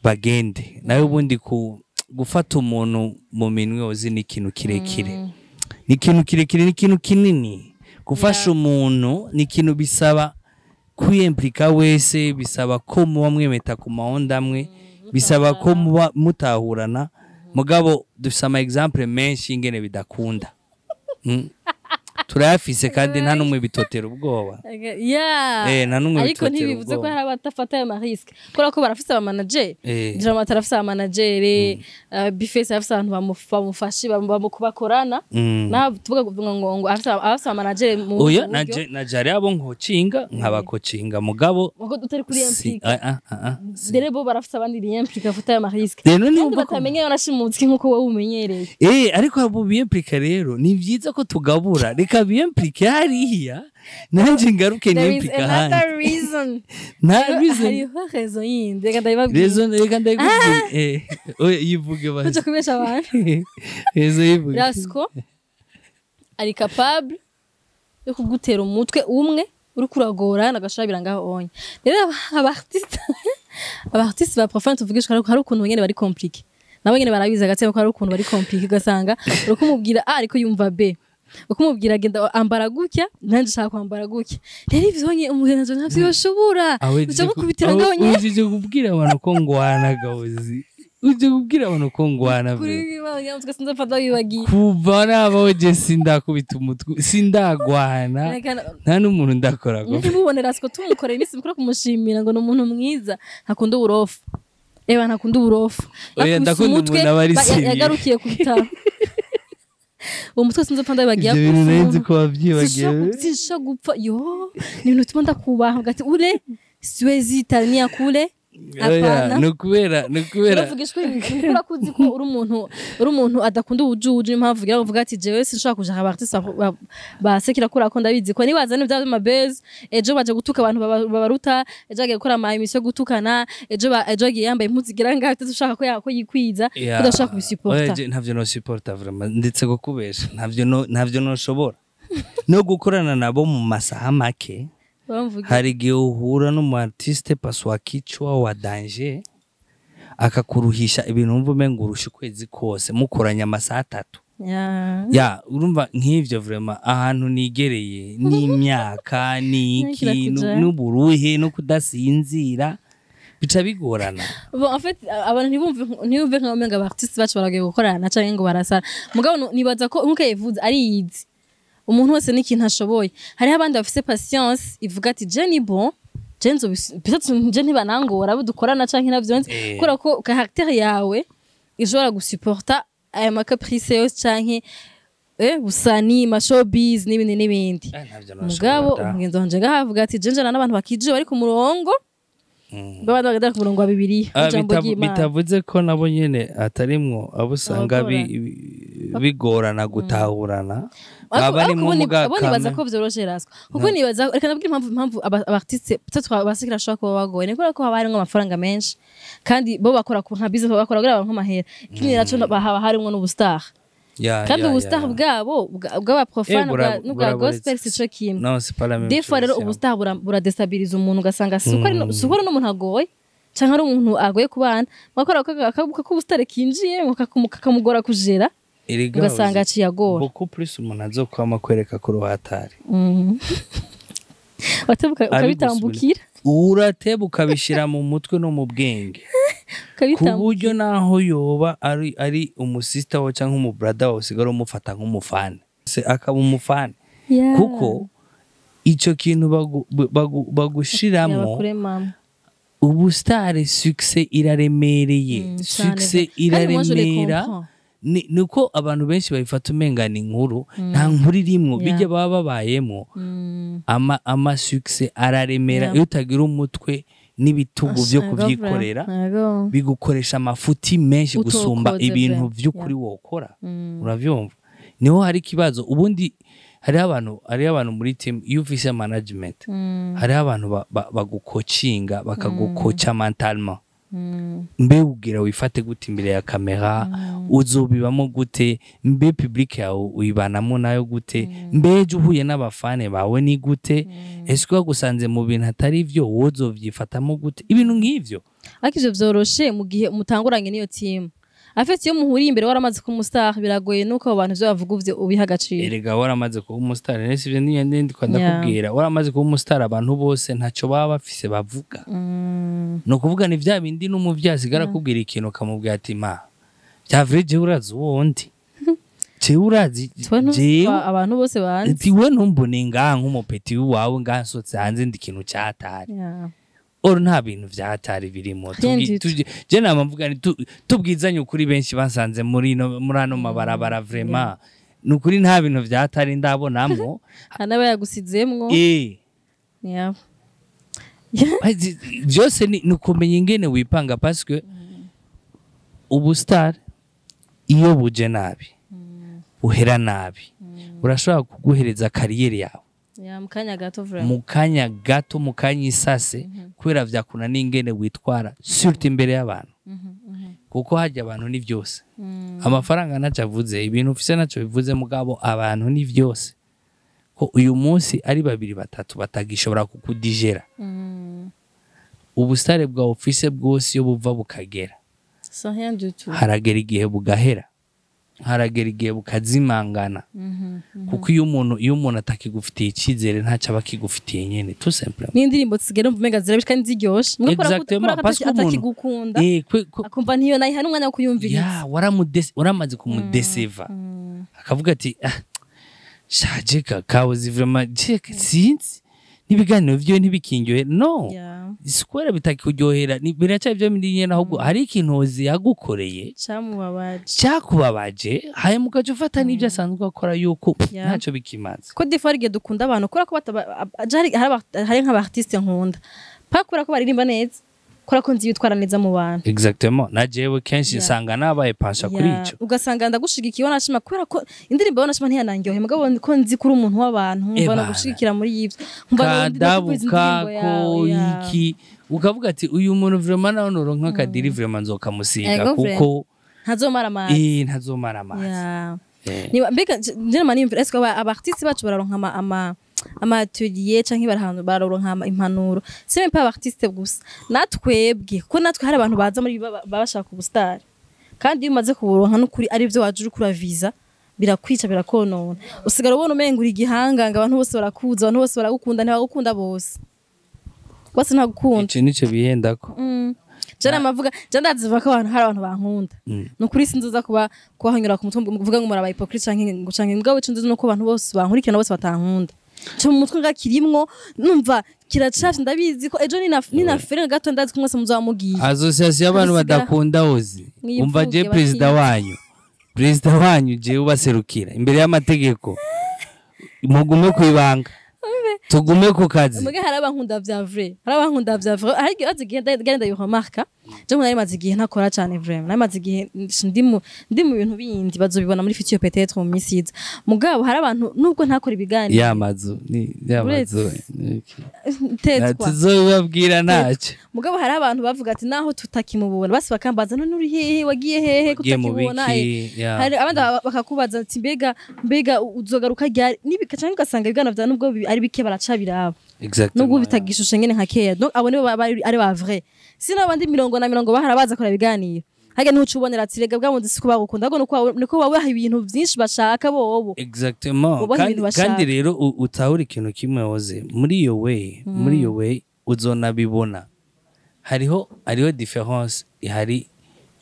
[SPEAKER 1] bagende. Nawe ubundi ku gufata umuntu mu minwe uzi ni ikintu kirekire, ni ikintu kirekire, ni ikintu kinini. Gufasha umuntu ni ikintu bisaba kwiyimpliqua wese, bisaba ko muba mwemeta ku mahonda amwe, bisaba ko muba mutahurana. Mugabo dufise ama exemple menshi ingene bidakunda. Turayafise kandi nta n'umwe bitotera ubwoba. Nta n'umwe
[SPEAKER 2] Ariko
[SPEAKER 1] bitotera
[SPEAKER 2] ntibivuze ko
[SPEAKER 1] ubwoba.
[SPEAKER 2] hari abatafata ayo marisque, kubera ko barafise abamanager. Drama arafise abamanager, Bface arafise abantu bamufashe bakorana. Naho tuvuga ngo afise abamanager mu
[SPEAKER 1] Oya,
[SPEAKER 2] buryo.
[SPEAKER 1] Naje hariho abo nkocinga, nkabakocinga, mugabo
[SPEAKER 2] Mugo utari kuri
[SPEAKER 1] si
[SPEAKER 2] implique.
[SPEAKER 1] ah, ah, ah, ah, si.
[SPEAKER 2] Rero bo barafise abandi biyimplique bafata ayo marisque.
[SPEAKER 1] Rero
[SPEAKER 2] Kandi
[SPEAKER 1] niwumva ko
[SPEAKER 2] batamenye yanashimutse nkuko wowe umenyereye.
[SPEAKER 1] Ariko abo biyimplique rero ni vyiza ko tugabura, reka biyimplique hariya, nanje ngaruke
[SPEAKER 2] There is
[SPEAKER 1] niyimplique
[SPEAKER 2] another
[SPEAKER 1] ahandi.
[SPEAKER 2] reason.
[SPEAKER 1] Nta reason.
[SPEAKER 2] Hariho raison yindi, reka ndabibabwira.
[SPEAKER 1] Raison, reka ndayikubwira. Oya, yivuge basi.
[SPEAKER 2] Kuja kubesha abantu.
[SPEAKER 1] Raison yivuge.
[SPEAKER 2] Rasco ari capable yo kugutera umutwe umwe uriko uragorana, agashabira ngaho onye. Rero aba artiste ba profane, tuvugishwa, hari ukuntu nyene bari compliqué. Nabo nyene barabizi agatsembo ko ari ukuntu bari compliqué, ugasanga uri kumubwira A ariko yumva B, ukumubwira genda ambara gutya, nanjye nshaka kwambara gutya. Rero ivyo nye umugenzi ntavyo yoshobora, uca mukubitira ngaho nyene.
[SPEAKER 1] Uje kubwira abantu ko ngwana gahozi, uje kubwira abantu ko ngwana.
[SPEAKER 2] Kuri
[SPEAKER 1] Vyo.
[SPEAKER 2] Imana nyamutwe sinzopfa ndabibagiye.
[SPEAKER 1] Kuva nabaho je sindakubita umutwe, sindagwana, nta n'umuntu ndakora go.
[SPEAKER 2] Ntimubonera siko tumukorera iminsi mikuru kumushimira ngo ni umuntu mwiza, ntakunda uburofu. Eba, ntakunda uburofu.
[SPEAKER 1] Oya,
[SPEAKER 2] Yakubise
[SPEAKER 1] ndakunda
[SPEAKER 2] umutwe,
[SPEAKER 1] umuntu aba ari sérieux.
[SPEAKER 2] Yagarukiye ku bitaro. Uwo mutwe sinzopfa ndabibagiye.
[SPEAKER 1] Ivyo bintu
[SPEAKER 2] Yakubise
[SPEAKER 1] nari nzi
[SPEAKER 2] umuntu.
[SPEAKER 1] ko wavyibagiwe.
[SPEAKER 2] Sinshobora gupfa yo, ni ibintu bituma ndakubaha ugati ule siwezi tania kule.
[SPEAKER 1] Oya,
[SPEAKER 2] Hapana.
[SPEAKER 1] ni ukubera
[SPEAKER 2] Uravuga ishwi kubera ko uzi ko uri umuntu adakunda ubujuju. Niyo mpamvu ugira ngo uvuga ati jewe sinshobora kuja aba artiste basekera kuri ako. Ndabizi ko nibaza n'ibya mabez, ejo baje gutuka abantu babaruta, ejo bagiye gukora ama émission yo gutukana, ejo bagiye yambaye impuzu igira ngaho ushaka ko ko yikwiza,
[SPEAKER 1] Ya.
[SPEAKER 2] udashaka kubisuporta.
[SPEAKER 1] Oya, je ntavyo no supporta vraiment, ndetse kukubesha ntavyo noshobora no gukorana nabo mu masaha make.
[SPEAKER 2] Bamvuga.
[SPEAKER 1] Hari igihe uhura n'umu artiste paswa kichwa wa danger, akakuruhisha ibintu wumva umenga urusha ukwezi kose mukoranye amasaha 3. Ya, urumva nk'ivyo vraiment ahantu nigereye n'imyaka n'iki
[SPEAKER 2] Kirakuja.
[SPEAKER 1] n'uburuhe no kudasinzira bica bigorana.
[SPEAKER 2] Bon, en fait, abantu ntibumve nkaho umenga aba artiste bacu baragiye gukorana canke ngo barasara. Mugabo nibaza ko nkuko yabivuze ariyizi. Umuntu wese n'ikintu ashoboye. Hariho abandi bafise patience ivuga ati je ni bon, je nzobis peut-être je ntibanangora abo dukorana canke navyo nzi. Kubera ko caractère yawe ishobora gusuporta aya ma caprice yose canke busani, ma showbiz n'ibindi n'ibindi.
[SPEAKER 1] Ntavyo noshobora
[SPEAKER 2] Mugabo
[SPEAKER 1] da.
[SPEAKER 2] umugenzi wanje ngaho avuga ati je njana n'abantu bakije bari ku murongo, babandi bagendera ku murongo wa Bibiliya, ijambo ry'Imana.
[SPEAKER 1] Bitavuze ko nabo nyene atarimwo abo usanga
[SPEAKER 2] Abagora.
[SPEAKER 1] bigorana gutahurana,
[SPEAKER 2] Ariko
[SPEAKER 1] baba
[SPEAKER 2] ariko
[SPEAKER 1] barimwo
[SPEAKER 2] abo nibaza
[SPEAKER 1] mugakame.
[SPEAKER 2] ko vyoroshe raswa, kuko nibaza, reka nabwire impamvu aba artiste peut-être abasikira bashobora kuba bagoye, ni kubera ko haba harimwo amafaranga menshi kandi bo bakora ku nka business, bakora kugira baronke amahera. Ikindi naco haba harimwo n'ubustar, kandi ubustar bwabo bw'abaprofane n'ubwa
[SPEAKER 1] Buraboretse.
[SPEAKER 2] gospel sico kimwe.
[SPEAKER 1] Non, c'est pas la même
[SPEAKER 2] Des fois rero
[SPEAKER 1] chose, ya.
[SPEAKER 2] ubustar buradestabiliza umuntu, ugasanga si uko ari n'umuntu agoye canke ari umuntu agoye kubana, mwakora akabuka k'ubustar kinjiye kakamugora kujera,
[SPEAKER 1] Erega
[SPEAKER 2] ugasanga
[SPEAKER 1] uzi,
[SPEAKER 2] aciye agora.
[SPEAKER 1] Beaucoup plus umuntu azokwama kwereka ko uruhatari.
[SPEAKER 2] Watebuka ukabitambukira.
[SPEAKER 1] Urateba ukabishira mu mutwe no mu bwenge, ku
[SPEAKER 2] ukabitambukira
[SPEAKER 1] buryo naho yoba ari umusista wawe cyangwa umubrada wawe, usigara umufata nk'umufana, se akaba umufana, kuko ico kintu bagushiramwo
[SPEAKER 2] Yabakuremamo.
[SPEAKER 1] Ubusitari, succès iraremereye.
[SPEAKER 2] Cane.
[SPEAKER 1] Succès
[SPEAKER 2] Kandi moi, je les
[SPEAKER 1] iraremera.
[SPEAKER 2] comprends.
[SPEAKER 1] Nuko abantu benshi babifata umenga ni inkuru, nta nkuru irimwo. Bijya baba babayemo, ama succès araremera. Iyo utagira umutwe n'ibitugu byo kubyikorera, bigukoresha amafuti menshi gusumba
[SPEAKER 2] Utokoze
[SPEAKER 1] ibintu
[SPEAKER 2] vraiment.
[SPEAKER 1] by'ukuri wokora. Uravyumva, niho hari ikibazo. Ubundi hariho abantu muri team, iyo ufise management, hariho abantu bagukocinga, bakagukoca mentalement. Mbe ubwira wifate gute imbere ya kamera, uzobibamo gute, mbe public yawe uyibanamo nayo gute, mbe ejo uhuye n'abafane bawe ni gute, ese bagusanze mu bintu atari byo wowe uzovyifatamo gute, ibintu nk'ivyo.
[SPEAKER 2] Ariko ivyo vyoroshe mu gihe mutanguranye n'iyo team. Afite iyo muhuriye imbere waramaze kuba umustar, biragoye nuko abo bantu ivyo bavuga uvyo ubiha agaciro.
[SPEAKER 1] Erega waramaze kuba umustar, nese ivyo niyo ndiko ndakubwira, waramaze kuba umustar, abantu bose ntacyo baba bafise bavuga. Ni ukuvuga ni vya bindi n'umuvyeyi asigara akubwira ikintu ukamubwira ati ma vya vrai, jewe urazi uwundi, jewe urazi
[SPEAKER 2] Twe
[SPEAKER 1] jewe
[SPEAKER 2] abantu bose banzi.
[SPEAKER 1] Ati we ntumbone ngaha nk'umupeti wawe ngaha nsohotse hanze ndi ikintu cyatari. Oro nta bintu vyatari birimo.
[SPEAKER 2] Rien du tout.
[SPEAKER 1] Je nama mvuga nti tubwizanye ukuri, benshi basanze muri ano mabarabara, vraiment ni ukuri nta bintu vyatari ndabonamwo.
[SPEAKER 2] Hari n'abayagusizemwo.
[SPEAKER 1] Byose ni ukumenya ingene wipanga, parce que ubustar iyo buje nabi buhera nabi, burashobora kuguhereza carrière yawe
[SPEAKER 2] Yeah, mu kanya gato vraiment.
[SPEAKER 1] Mu kanya gato, mu kanya isase, kubera vyakuna n'ingene witwara surtout imbere y'abantu, kuko hajya abantu ni byose. Amafaranga ntacyo avuze, ibintu ufise ntacyo bivuze, mugabo abantu ni byose, ko uyu munsi ari babiri batatu batagishobora kukudijera, ubusitare bwawe ufise bwose iyo buva bukagera.
[SPEAKER 2] Sans rien du tout.
[SPEAKER 1] Haragera igihe bugahera, haragera igihe bukazimangana, kuko iyo umuntu atakigufitiye icyizere, ntacyo aba akigufitiye nyene, tout simplement.
[SPEAKER 2] N'indirimbo zigera mu umenga zirabishe kandi ziryoshe. Muga kubera ko
[SPEAKER 1] Exactement,
[SPEAKER 2] kubera ko
[SPEAKER 1] parce que umuntu
[SPEAKER 2] atakigukunda, akumva ntiyo nayiha n'umwanya wo kuyumviriza.
[SPEAKER 1] Ya, waramaze kumudeseva, akavuga ati: "Ah, shaje kabuzi vraiment, je sinzi n'ibiganiro vyiwe ntibikinyohe." No, si kubera bitakuryohera, biracyari byo muri nyene, ahubwo hari ikintu Ozi yagukoreye
[SPEAKER 2] Camubabaje.
[SPEAKER 1] cyakubabaje, hanyuma ugaca ufata n'ibyo asanzwe akora yuko ntacyo bikimaze.
[SPEAKER 2] Ko des fois hari igihe dukunda abantu kubera ko bataba hari nk'aba artiste nkunda pas kubera ko baririmba neza, kubera ko nzi bitwara neza mu bantu.
[SPEAKER 1] Exactement, na jewe kenshi nsanga nabaye pansha kuri ico.
[SPEAKER 2] Ugasanga ndagushigikiye, wanashima kubera ko indirimbo wanashima ntiyanangiyohe, mugabo ko nzi kuri umuntu w'abantu, nkumva
[SPEAKER 1] Ebana.
[SPEAKER 2] no gushigikira muri ivyo, nkumva
[SPEAKER 1] Kadabu
[SPEAKER 2] no indirimbo
[SPEAKER 1] kako
[SPEAKER 2] yawe, ya.
[SPEAKER 1] iki, ukavuga ati: "Uyu muntu vraiment, nawe noronka akadiri, vraiment nzokamusiga."
[SPEAKER 2] Ego,
[SPEAKER 1] Kuko
[SPEAKER 2] ntazomara amazi.
[SPEAKER 1] Ntazomara amazi.
[SPEAKER 2] Niba mbega nje manimvira, est-ce que aba artiste bacu bararonka ama atelier canke barahantu bararonka impanuro? C'est même pas aba artiste gusa, natwebwe, kuko natwe hari abantu baza muri baba bashaka ubustar, kandi iyo umaze kuburonka n'ukuri ari byo waje uriko uraviza, birakwica, birakonona, usigara ubona umenga uri igihanganga, abantu bose barakuza, abantu bose baragukunda. Ntibagukunda bose, bose ntagukunda.
[SPEAKER 1] Ico nico bihendako.
[SPEAKER 2] Je namavuga, je ndaziva ko abantu, hari abantu bankunda. Nukuri sinzoza kuba kubahonyura ku mutwe mvuga ngo muraba hypocrite canke ngo, mugabo ico nzi nuko abantu bose bankurikirana bose batankunda. Cyo mu mutwe ngakirimwo, numva kiracafye, ndabizi ko ejo nina ferenga gato, ndazi ko mwese muzoba mugiye.
[SPEAKER 1] Association y'abantu
[SPEAKER 2] Musigara-
[SPEAKER 1] badakunda Ozi.
[SPEAKER 2] Mwivuge.
[SPEAKER 1] Umva, je perezida
[SPEAKER 2] Bakize.
[SPEAKER 1] wanyu, perezida wanyu, je ubaserukira imbere y'amategeko, mugume kwibanga, tugume ku kazi.
[SPEAKER 2] Muga hari abankunda vya vrai, hari abankunda vya vrai. Hari igihe azi igihe ndagenda ndabiremarka. Je nari maze igihe ntakora cyane vraiment, nari maze igihe ndi mu bintu bindi, bazobibona muri future, peut-être mu minsi iza. Mugabo hari abantu nubwo ntakora ibiganiro,
[SPEAKER 1] Ya mazu ni ya mazu.
[SPEAKER 2] Tetwa.
[SPEAKER 1] Tuzobibabwira ntacyo.
[SPEAKER 2] Mugabo hari abantu bavuga ati naho tutakimubona, basi bakambaza: "None uri hehe? Wagiye hehe?"
[SPEAKER 1] Wagiye mu
[SPEAKER 2] Kutakibona.
[SPEAKER 1] biki? Ya.
[SPEAKER 2] Hari abandi bakakubaza ati: Mbega uzogaruka ryari?" Nibika cyangwa ugasanga ibiganiro vyawe nubwo ari bike, baraca biraba nubwo bitagishushe nyene nka kera. Donc abo nibo baba ari ba vrai, sino abandi mirongo na mirongo bahara baza kora ibiganiro, harya ntuca ubonera ati rega bwamundi siko bagukunda, ahubwo niko babaha ibintu vyinshi bashaka bobo. Ubaha
[SPEAKER 1] Kandi,
[SPEAKER 2] ibintu bashaka.
[SPEAKER 1] kandi rero utahure ikintu kimwe woze muri iyo way uzonabibona, hariho différence ihari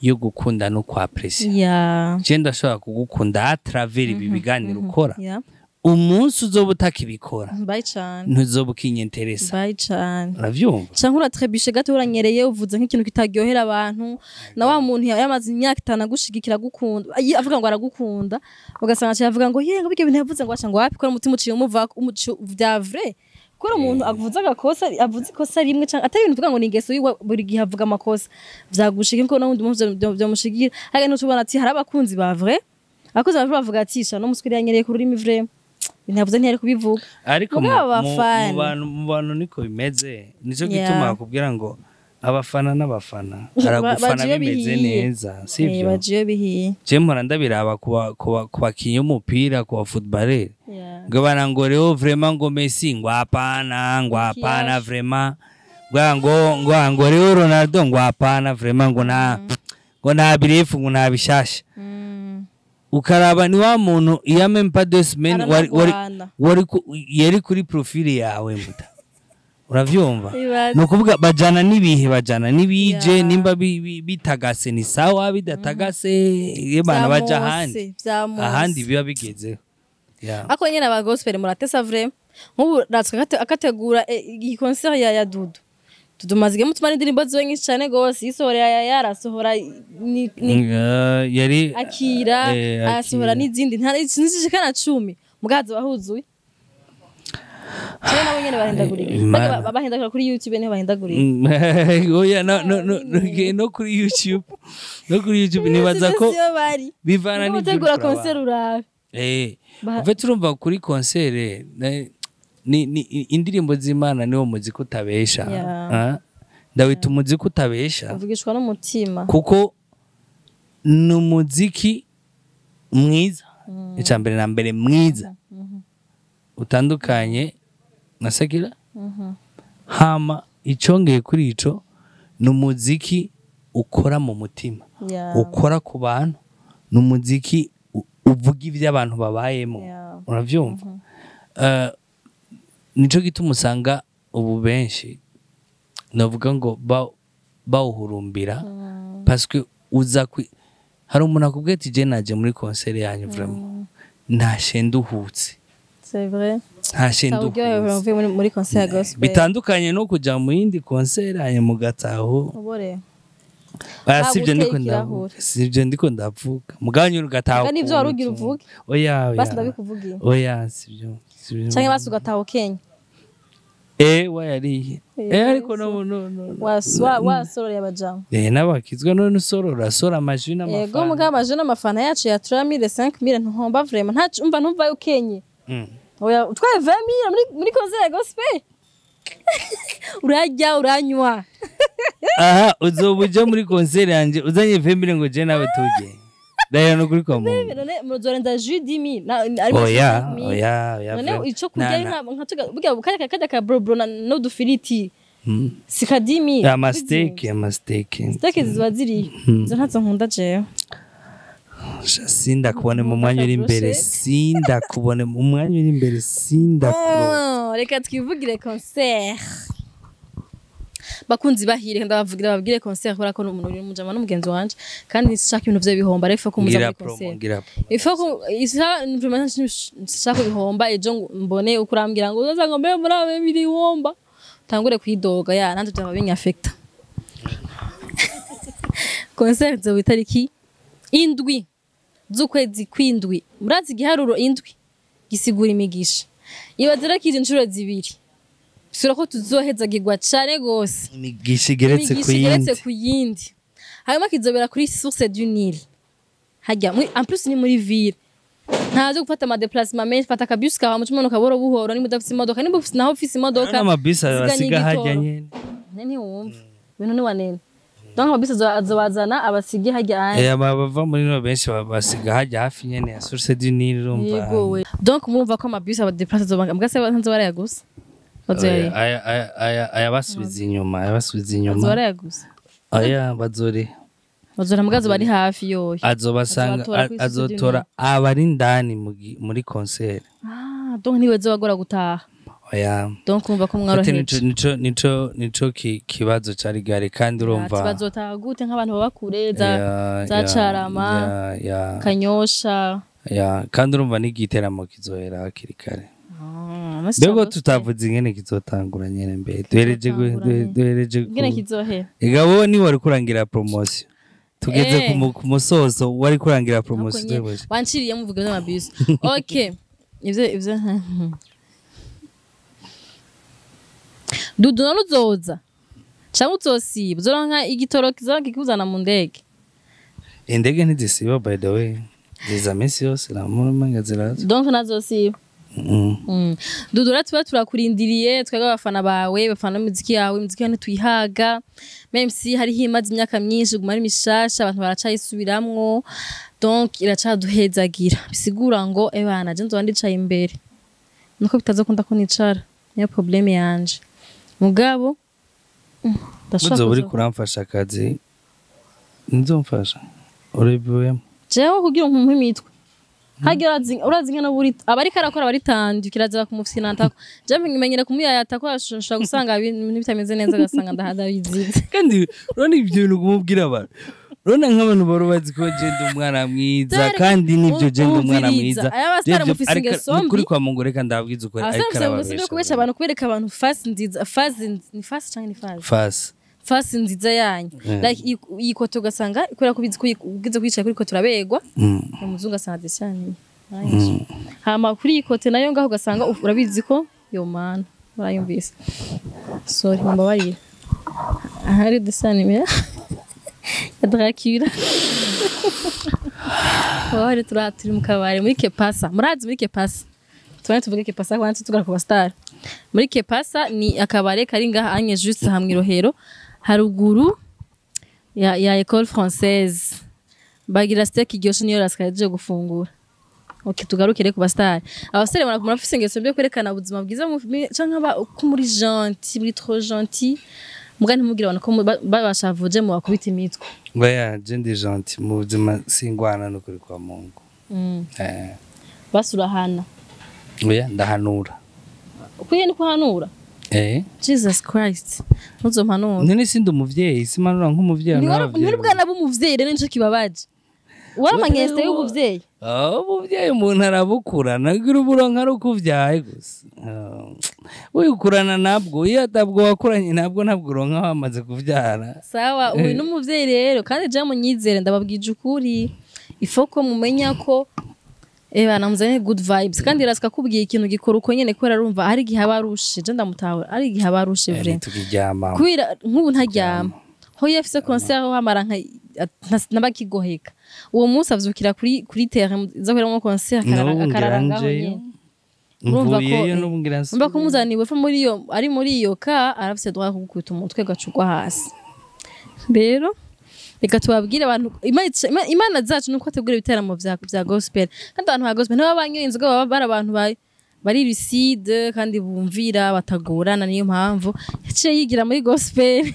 [SPEAKER 1] yo gukunda no kwapprécier. Je ndashobora kugukunda à travers ibi biganiro ukora. Umunsi uzoba utakibikora,
[SPEAKER 2] Bye cane.
[SPEAKER 1] ntuzoba ukinyinteresa.
[SPEAKER 2] Bye cane.
[SPEAKER 1] Uravyumva?
[SPEAKER 2] Canke uratrebishe gato, uranyereye, uvuze nk'ikintu kitaryohera abantu, na wa muntu yamaze imyaka 5 agushigikira, agukunda, avuga ngo aragukunda, ugasanga aciye avuga ngo ye ngo bijya bintu yavuze ngo aca ngo wapi, ko umutima uciye umuva umuci vya vrai, kubera umuntu avuze agakosa, avuze ikosa rimwe canke atari ibintu uvuga ngo ni ingeso yiwe, buri gihe avuga amakosa, vyagushika ko n'undi muntu vyomushigira. Harya ntutubona ati hari abakunzi ba vrai, abakunzi ba vrai bavuga ati: "Sha no muswiri yanyereye ku rurimi, vrai ibintu yavuze ntiyari kubivuga."
[SPEAKER 1] Ariko
[SPEAKER 2] Mugabo abafana.
[SPEAKER 1] mu bantu niko bimeze, nico
[SPEAKER 2] Yeah.
[SPEAKER 1] gituma bakubwira ngo abafana n'abafana aragufana
[SPEAKER 2] Bajiyo
[SPEAKER 1] bimeze
[SPEAKER 2] bihiye.
[SPEAKER 1] neza, sivyo?
[SPEAKER 2] Bajiyo bihiye.
[SPEAKER 1] Je mpora ndabiraba ku bakinyi b'umupira, ku ba footballeur, ngo bana ngo rero vraiment ngo Messi ngo hapana, ngo hapana vraiment, ngo rero Ronaldo ngo hapana vraiment, ngo nta birefu, ngo nta bishasha. Ukaraba ni wa muntu iya même pas 2 semaines wari
[SPEAKER 2] Aranagwana.
[SPEAKER 1] Yari kuri profile yawe muta, uravyumva?
[SPEAKER 2] Ibaze.
[SPEAKER 1] Ni ukuvuga bajana n'ibihe, bajana n'ibije. Nimba bitagase ni sawa, bidatagase iyo bana baja ahandi,
[SPEAKER 2] Vyamose.
[SPEAKER 1] ahandi biba bigezeho. Yeah.
[SPEAKER 2] Ako nyene aba gospel muratesa vraiment. Nk'ubu ratswe akategura iyi concert ya Dudu. Dudu maze igihe mutuma indirimbo ziwe nyinshi cane gose, yisohora ya yarasohora ni
[SPEAKER 1] Yari
[SPEAKER 2] akira, arasohora
[SPEAKER 1] Akira.
[SPEAKER 2] n'izindi nta zishika na 10, mugazo bahuzuye. Cyane nabo nyene bahindagurika.
[SPEAKER 1] Imana.
[SPEAKER 2] Mbega bahindagurika kuri YouTube, niho bahindagurika?
[SPEAKER 1] Oya, no kuri YouTube, no kuri YouTube nibaza ko
[SPEAKER 2] siyo bari
[SPEAKER 1] bivana n'ibyo
[SPEAKER 2] gutegura
[SPEAKER 1] uriko urabana.
[SPEAKER 2] concert urabe.
[SPEAKER 1] Uve turumva kuri concert ni indirimbo z'Imana, niwo muziki utabesha.
[SPEAKER 2] Yeah.
[SPEAKER 1] Ah, ndawita umuziki utabesha.
[SPEAKER 2] Uvugishwa n'umutima.
[SPEAKER 1] Kuko ni umuziki mwiza, icya mbere na mbere mwiza utandukanye na secular. Hama icongeye kuri ico, ni umuziki ukora mu mutima. Ukora ku bantu, ni umuziki uvuga ibyo abantu babayemo. Uravyumva? Nico gituma usanga ubu benshi navuga ngo bawuhurumbira, parce que uza hari umuntu akubwiye ati: "Je naje muri concert yanyu, vraiment ntashe nduhutse."
[SPEAKER 2] C'est vrai.
[SPEAKER 1] Ntashe
[SPEAKER 2] Uryohewe
[SPEAKER 1] nduhutse.
[SPEAKER 2] uvuye muri concert ya gospel.
[SPEAKER 1] Bitandukanye no kuja mu yindi concert hanyuma ugataho.
[SPEAKER 2] Ubore.
[SPEAKER 1] Oya, sivyo ndiko
[SPEAKER 2] Baguteye
[SPEAKER 1] ndavuga,
[SPEAKER 2] ikirahure.
[SPEAKER 1] sivyo ndiko ndavuga, mugabo ugataha
[SPEAKER 2] Muga nivyo wari ugira
[SPEAKER 1] ukuntu.
[SPEAKER 2] uvuge.
[SPEAKER 1] Oya, oya.
[SPEAKER 2] Basi ndabikuvugiye.
[SPEAKER 1] Oya, sivyo, sivyo.
[SPEAKER 2] Canke basi ugataha ukenya.
[SPEAKER 1] Wayariye. Ariko no, no, no, no.
[SPEAKER 2] Wasororeye abajamu.
[SPEAKER 1] N'abakizwa none usorora sora amajwi
[SPEAKER 2] Yego.
[SPEAKER 1] n'amafana.
[SPEAKER 2] Mugabo amaje n'amafana yacu ya 3000, 5000, ntuhomba vraiment. Ntacu umva, ntumva ukenye. Oya, utwaye 20000 muri concert ya gospel, urarya, uranywa.
[SPEAKER 1] Aha uzoba uja muri concert yanje uzanye 20 000 ngo je nawe tujye rero no kuri kwa Mungu.
[SPEAKER 2] None muzorenza jus 10000 arimo
[SPEAKER 1] Oya.
[SPEAKER 2] 5000.
[SPEAKER 1] Oya, oya.
[SPEAKER 2] None
[SPEAKER 1] Vraiment.
[SPEAKER 2] ico kurya nka tuga burya kajya ka bro bro n'udufiriti sika 10000.
[SPEAKER 1] Ama steak, ama steak.
[SPEAKER 2] Steak ziba ziriyo, izo ntazo nkunda jewe.
[SPEAKER 1] Sha, sindakubone mu mwanya uri imbere, sindakubone mu mwanya uri imbere, sindakubone.
[SPEAKER 2] Oh, reka twivugire concert, bakunzi bahire. Ndabavugira, babwire concert, kubera ko umuntu uri umujama n'umugenzi wanje, kandi nshaka ibintu vye bihomba rero ko muza
[SPEAKER 1] Ngira
[SPEAKER 2] muri
[SPEAKER 1] promo.
[SPEAKER 2] concert.
[SPEAKER 1] Ngira promo.
[SPEAKER 2] Ifo ko isa vraiment nshaka bihomba, ejo ngo mbone uko urambwira ngo uzaza ngo mbe muri abe bihomba, tangure kwidoga ya nanje byaba binyaffecta. Concert zo itariki 7 z'ukwezi kw'indwi. Murazi igiharuro 7 gisigura imigisha. Ibaze rero kije inshuro zibiri, sura ko tuzohezagirwa cane gose.
[SPEAKER 1] Imigisha igeretse ku
[SPEAKER 2] Imigisha igeretse
[SPEAKER 1] yindi.
[SPEAKER 2] ku yindi. Hanyuma kizobera kuri Source du Nil hajya muri, en plus ni muri ville, ntazo gufata ama déplacement menshi. Fata akabus kawe muco umanuka buhoro buhoro niba udafise imodoka. Niba ufise naho ufise imodoka,
[SPEAKER 1] n'amabisi
[SPEAKER 2] ziganya
[SPEAKER 1] basiga hajya
[SPEAKER 2] igitoro.
[SPEAKER 1] nyene.
[SPEAKER 2] Ne ntiwumva ibintu ni wanene. Donc amabisi azobazana abasige hajya anye.
[SPEAKER 1] Bava muri no benshi basiga hajya hafi nyene ya Source du Nil, urumva.
[SPEAKER 2] Yego we, donc murumva ko amabisi abadéplace azobanga mbwa se ntazo barayagusa bazoyariha.
[SPEAKER 1] Aya basubiza inyuma, aya basubiza inyuma.
[SPEAKER 2] Bazobarayagusa.
[SPEAKER 1] Aya bazore.
[SPEAKER 2] Bazora mbwa azoba ari hafi yoyo.
[SPEAKER 1] Azobasanga.
[SPEAKER 2] Azobatora kuri Source du Nil.
[SPEAKER 1] Azotora abari indani muri concert.
[SPEAKER 2] Ah, donc ntiwe zobagora gutaha.
[SPEAKER 1] Oya.
[SPEAKER 2] Donc urumva ko
[SPEAKER 1] Ate
[SPEAKER 2] mworoheje.
[SPEAKER 1] Nico kibazo cari gare kandi urumva.
[SPEAKER 2] Ati bazotaha gute nk'abantu baba kure za
[SPEAKER 1] Ya,
[SPEAKER 2] za
[SPEAKER 1] ya,
[SPEAKER 2] Carama,
[SPEAKER 1] ya.
[SPEAKER 2] Kanyosha.
[SPEAKER 1] Ya, kandi urumva n'igiteramo kizohera hakiri kare. Mbego tutavuze ingene kizotangura nyene, mbere duhereje duhereje
[SPEAKER 2] Ingene kizohera.
[SPEAKER 1] Ega wowe ni wari kurangira promotion, tugeze ku musozo, wari kurangira promotion duhereje.
[SPEAKER 2] Wanciriye muvuga by'amabisi. Okay, ivyo Dudu, none uzoza canke uzosiba? Uzoronka igitoro kizoba kikuzana mu ndege?
[SPEAKER 1] Indege ntizisiba, by the way, ziza minsi yose namurumanga ziraza.
[SPEAKER 2] Donc nazosiba. Dudu rero tuba turakurindiriye twebwe abafana bawe, abafana b'imiziki yawe. Imiziki yawe ntituyihaga, même si hariho imaze imyaka myinshi, guma ari mishasha, abantu baracayisubiramwo, donc iracaduhezagira. Bisigura ngo ebana je nzoba ndicaye imbere, nuko bitazokunda ko nicara, niyo problème yanje. Mugabo ndashobora
[SPEAKER 1] Muzoba uri kuramfasha akazi, nzomfasha urabivuyemo.
[SPEAKER 2] Jewe kugira umpe imitwe hagira urazi nkana buri abariko arakora baritandu kirazira kumufyinantako. Je menyera kumuyayata ko ashobora gusanga ibintu bitameze neza, agasanga ndahadabizize.
[SPEAKER 1] Kandi urabona ibyo bintu kumubwira abantu, urabona nk'abantu bari bazi ko je ndi umwana mwiza.
[SPEAKER 2] Dore,
[SPEAKER 1] Kandi nibyo, je ndi umwana
[SPEAKER 2] umviriza.
[SPEAKER 1] mwiza.
[SPEAKER 2] Aya basitari
[SPEAKER 1] Jewe
[SPEAKER 2] mufise
[SPEAKER 1] ariko
[SPEAKER 2] ingeso mbi.
[SPEAKER 1] nukuri kwa Mungu, reka ndababwiza ukuri,
[SPEAKER 2] Abasore
[SPEAKER 1] ariko
[SPEAKER 2] mufise ingeso mbi yo
[SPEAKER 1] arababesha.
[SPEAKER 2] Kubesha abantu, kubereka abantu face nziza, face ni face canke ni face?
[SPEAKER 1] Fasi.
[SPEAKER 2] Face nziza yanyu. Like iyi kote ugasanga kubera ko ubizi ko ugize kwicara kuri kote urabegwa. Umuzungu asanga desani hama kuri iyi kote nayo ngaho ugasanga urabizi ko yo mana urayumvise. Sorry, mumbabarire, ahari desani ya Dracula. Wari turi mu kabari muri Kepasa. Murazi muri Kepasa, tubane tuvuge Kepasa kwanza tugaruka ku bastar. Muri Kepasa ni akabare kari ngaha anye juste hamwe Rohero, haruguru ya École Française. Bagira steak iryoshe, niyo rasikaje gufungura. Okay, tugarukire ku bastar. Abasore murafise ingeso mbi yo kwerekana ubuzima bwiza canke ko muri gentil, muri trop gentil. Muga ntimugire abantu ko babashavuje mu bakubita imitwe.
[SPEAKER 1] Oya, je ndi gentil mu buzima, singwana n'ukuri kwa Mungu.
[SPEAKER 2] Basurahana.
[SPEAKER 1] Oya, ndahanura.
[SPEAKER 2] Ukwiye ni kuhanura. Jesus Christ, ntuzompanure.
[SPEAKER 1] None sindi umuvyeyi? Simanura nk'umuvyeyi?
[SPEAKER 2] Nturi bwana b'umuvyeyi rero, nico kibabaje. Waramanyeste y'ubuvyeyi.
[SPEAKER 1] Ah, umuvyeyi umuntu arabukura, nagira uburonka ari uko uvyaye gusa. Ah, uyikurana nabwo, iyo atabwo wakuranye nabwo, ntabwo uronka wamaze kuvyara.
[SPEAKER 2] Sawa, uyu n'umuvyeyi rero, kandi je munyizere, ndababwije ukuri, ifoko mumenya ko namuzanye good vibes, kandi rasika kubwiye ikintu gikora uko nyene, kubera arumva hari igihe aba arushe. Je ndamutahura, ari igihe aba arushe vrai.
[SPEAKER 1] Tukiryama.
[SPEAKER 2] Kubera nk'ubu ntaryama, ho iyo afise concert ho hamara nka nabakigoheka, uwo munsi avyukira kuri terrain iza kuberamwo concert,
[SPEAKER 1] N'ubu ngira
[SPEAKER 2] akarara ngaho
[SPEAKER 1] njeyo.
[SPEAKER 2] nyene. Urumva ko,
[SPEAKER 1] Mvuyeyo n'ubu ngira
[SPEAKER 2] umva ko muzaniwe fa muri iyo, ari muri iyo ka arafise droit kugukubita umutwe gacugwa hasi. Rero reka tubabwire abantu, Imana zacu nuko ategura ibiteramo vya gospel, kandi abantu ba gospel ntibaba banyoye inzoga, baba bari abantu bari lucide kandi bumvira, batagorana. Niyo mpamvu yaciye yigira muri gospel.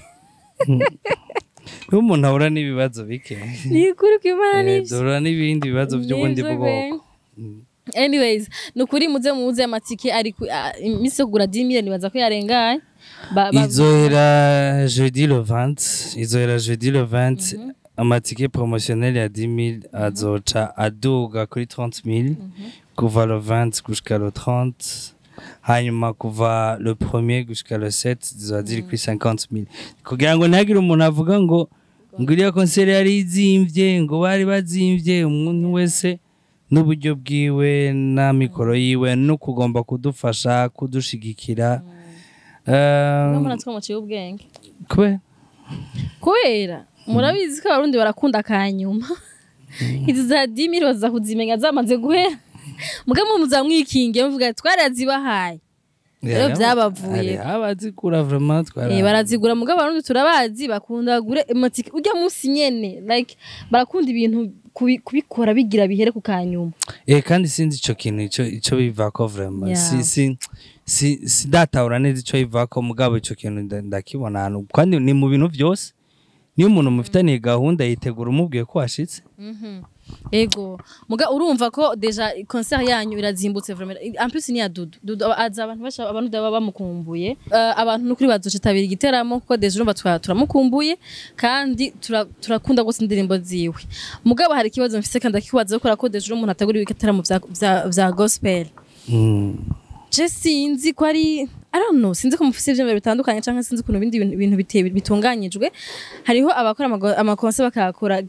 [SPEAKER 1] Niho umuntu ahura n'ibibazo bike.
[SPEAKER 2] Ni ukuri kw'Imana, nivyo.
[SPEAKER 1] Duhura n'ibindi bibazo by'ubundi
[SPEAKER 2] Nivyo.
[SPEAKER 1] bwoko.
[SPEAKER 2] Anyways, ni ukuri muze muze, amatike ari iminsi yo kugura 10 000 nibaza ko yarengaye.
[SPEAKER 1] Izohera jeudi le 20, izohera jeudi le 20. Amatike promotionnel ya 10 000 azoca aduga kuri 30 000 kuva le 20 gushika le 30, hanyuma kuva le 1er gushika le 7 zizoba ziri kuri 50 000, kugira ngo ntihagire umuntu avuga ngo iriya concert yari izimvye, ngo bari bazimvye. Umuntu wese n'uburyo bwiwe n'amikoro yiwe no kugomba kudufasha kudushigikira.
[SPEAKER 2] Murabona two muciye ubwenge.
[SPEAKER 1] Kubera?
[SPEAKER 2] Kubera murabizi ko Abarundi barakunda akanyuma. Izi za 10 000 baza kuzimenya zamaze guhera, mugabo muzamwikinge muvuga twarazibahaye. Rero byabavuye.
[SPEAKER 1] Abazigura vraiment twara
[SPEAKER 2] Barazigura, mugabo Abarundi turabazi, bakunda gure amatike urya munsi nyene, like barakunda ibintu kubikora bigira bihere ku kanyuma.
[SPEAKER 1] Kandi sinzi ico kintu ico bivako vraiment. Si sidatahura neza ico bivako, mugabo ico kintu ndakibona ahantu, kandi ni mu bintu byose. Niyo umuntu mufitaniye gahunda yitegura umubwiye ko washitse.
[SPEAKER 2] Ego, muga urumva ko déjà concert yanyu irazimbutse vraiment. En plus ni ya Dudu. Dudu aza, abantu basha, abantu baba bamukumbuye. Abantu nukuri bazocitabira igiteramo, kuko déjà urumva turamukumbuye kandi turakunda gose indirimbo ziwe. Mugabo hari ikibazo mfise kandi akibaza ko déjà umuntu ategura igiteramo vya gospel. Je sinzi ko ari, I don't know, sinzi ko mufise ivyiyumviro bitandukanye canke sinzi ukuntu ibindi bintu bitunganyijwe. Hariho abakora amaconcert bakayakora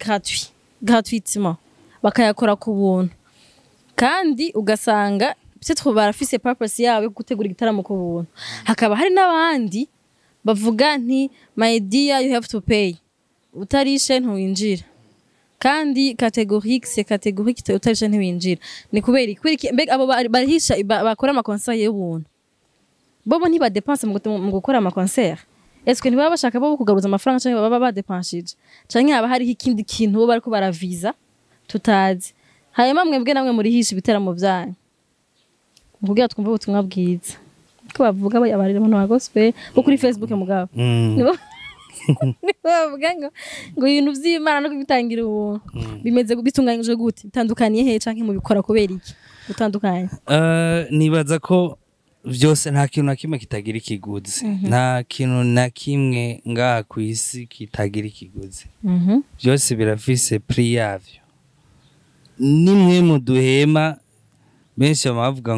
[SPEAKER 2] gratuitement, bakayakora ku buntu, kandi ugasanga peut-être barafise purpose yabo yo gutegura igitaramo ku buntu. Hakaba hari n'abandi bavuga nti: "My dear, you have to pay, utarishe ntuwinjira." Kandi catégorique, c'est catégorique, utarishe ntiwinjira. Ni kubera iki? Kubera iki? Mbega abo barihisha bakora amaconcert y'ubuntu, bobo ntibadepanse mu gukora amaconcert? Est-ce que ntibaba bashaka bo kugaruza amafaranga, canke baba badepanshije, canke haba hariho ikindi kintu bo bariko baraviza tutazi? Hanyuma mwebwe namwe murihisha ibiteramo vyanyu mu kugira twumve ubutumwa bwiza, ko bavuga abarira abantu ba gospel bo kuri Facebook, mugabo nibo bavuga ngo ibintu vy'Imana no kubitangira ubuntu bimeze bitunganyije gute? Bitandukaniye he, canke mubikora kubera iki gutandukanye?
[SPEAKER 1] Nibaza ko byose, nta kintu na kimwe kitagira ikiguzi, nta kintu na kimwe ngaha ku isi kitagira ikiguzi. Byose birafise prix yavyo. Nimwe mu duhema, benshi bama bavuga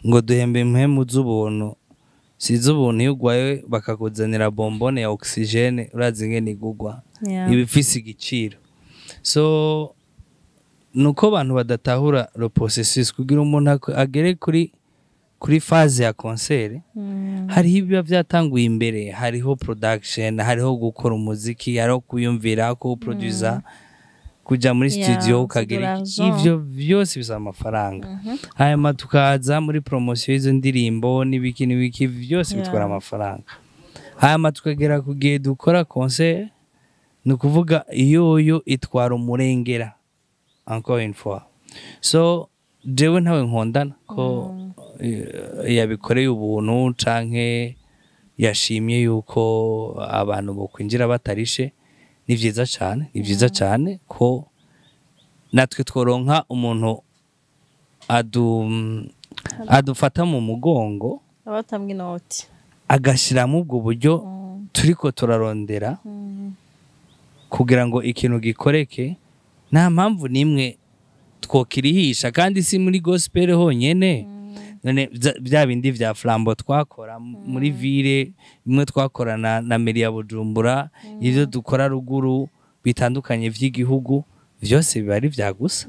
[SPEAKER 1] ngo duhembe impwemu z'ubuntu, si iz'ubuntu. Iyo ugwaye bakakuzanira bombone ya oxygène, urazi ingene igugwa? Iba ifise igiciro. So nuko abantu badatahura le processus kugira umuntu agere kuri phase ya concert. Hariho ibiba byatanguye imbere, hariho production, hariho gukora umuziki, hariho kuyumvira, kuwuproduza, kuja muri studio, ukagira
[SPEAKER 2] c'est de
[SPEAKER 1] iki.
[SPEAKER 2] l'argent.
[SPEAKER 1] Ivyo vyose bisaba amafaranga. Hanyuma tukaza muri promotion y'izo ndirimbo n'ibiki n'ibiki, byose bitwara amafaranga. Hanyuma tukagera ku gihe dukora concert, ni ukuvuga iyoyo itwara umurengera encore une fois. So jewe ntawe nkondana ko yabikoreye ubuntu canke Yashimye yuko abantu bokwinjira batarishe. Ni vyiza cane, ni vyiza cane ko natwe tworonka umuntu adufata mu mugongo,
[SPEAKER 2] abatamwe inoti,
[SPEAKER 1] agashiramo ubwo buryo turiko turarondera kugira ngo ikintu gikoreke. Nta mpamvu n'imwe twokirihisha, kandi si muri gospel honyene. None bya bindi vya flambeau twakora muri ville, bimwe twakora na mairie ya Bujumbura, ivyo dukora ruguru bitandukanye vy'igihugu, vyose biba ari vya gusa,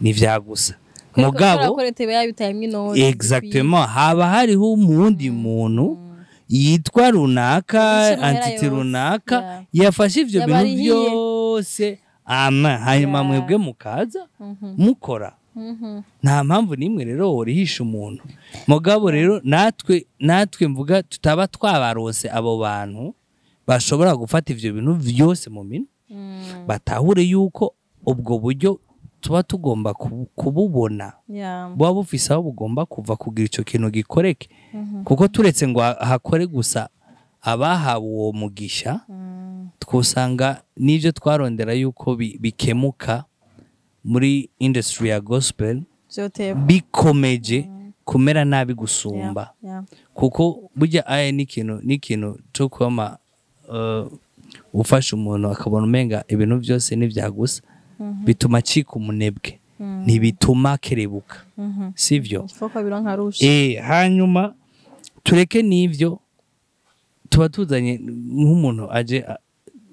[SPEAKER 1] ni vya gusa. Mugabo
[SPEAKER 2] ko leta iba yabitayemwo inoti.
[SPEAKER 1] Exactement, haba hariho umuwundi muntu yitwa runaka,
[SPEAKER 2] Yishe amahera
[SPEAKER 1] entité
[SPEAKER 2] yose.
[SPEAKER 1] runaka, yafashe ivyo bintu
[SPEAKER 2] Yabarihiye.
[SPEAKER 1] byose ama hanyuma mwebwe mukaza mukora. Nta mpamvu n'imwe rero worihisha umuntu. Mugabo rero natwe mvuga tutaba twabarose abo bantu bashobora gufata ivyo bintu vyose mu minwe, batahure yuko ubwo buryo tuba tugomba kububona, buba bufise aho bugomba kuva kugira ico kintu gikoreke, kuko turetse ngo hakore gusa abahawe uwo mugisha, twosanga n'ivyo twarondera yuko bikemuka muri industry ya gospel
[SPEAKER 2] vyoteba
[SPEAKER 1] bikomeje kumera nabi gusumba, kuko burya aya n'ikintu cyo kwama ufasha umuntu akabona umenga ibintu byose ni gusa, bituma acika umunebwe, ntibituma kerebuka, sivyo?
[SPEAKER 2] Ifoko bironka rusha.
[SPEAKER 1] Hanyuma tureke n'ivyo, tuba tuzanye nk'umuntu aje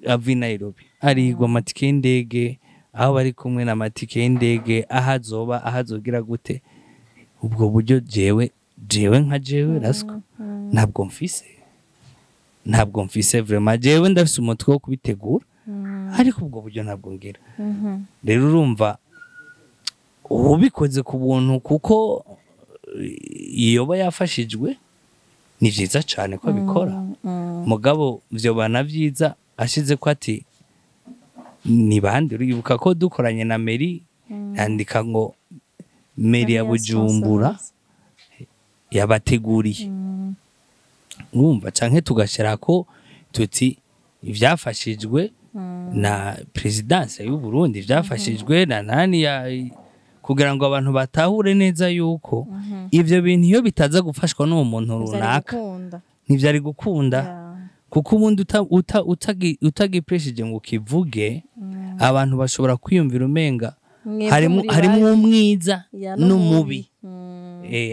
[SPEAKER 1] ava i Nairobi, arigwa amatike y'indege, aho bari kumwe n'amatike y'indege, aho azoba, aho azogira gute. Ubwo buryo jewe nka jewe Rasco ntabwo mfise, ntabwo mfise vraiment. Jewe ndafise umutwe wo kubitegura, ariko ubwo buryo ntabwo ngira. Rero urumva ubikoze ku buntu, kuko yoba yafashijwe, ni vyiza cane ko abikora. Mugabo vyoba na vyiza ashize ko ati ni bande. Uribuka ko dukoranye na mairie, yandika ngo mairie ya Bujumbura yabateguriye, urumva? Canke tugashira ko tuti ivyafashijwe na présidence y'u Burundi, ivyafashijwe na nani ya, kugira ngo abantu batahure neza yuko ivyo bintu iyo bitaza gufashwa n'uwo muntu runaka
[SPEAKER 2] gukunda
[SPEAKER 1] ntivyari gukunda, kuko ubundi utagipreshije ngo ukivuge, abantu bashobora kwiyumvira umenga harimo umwiza n'umubi.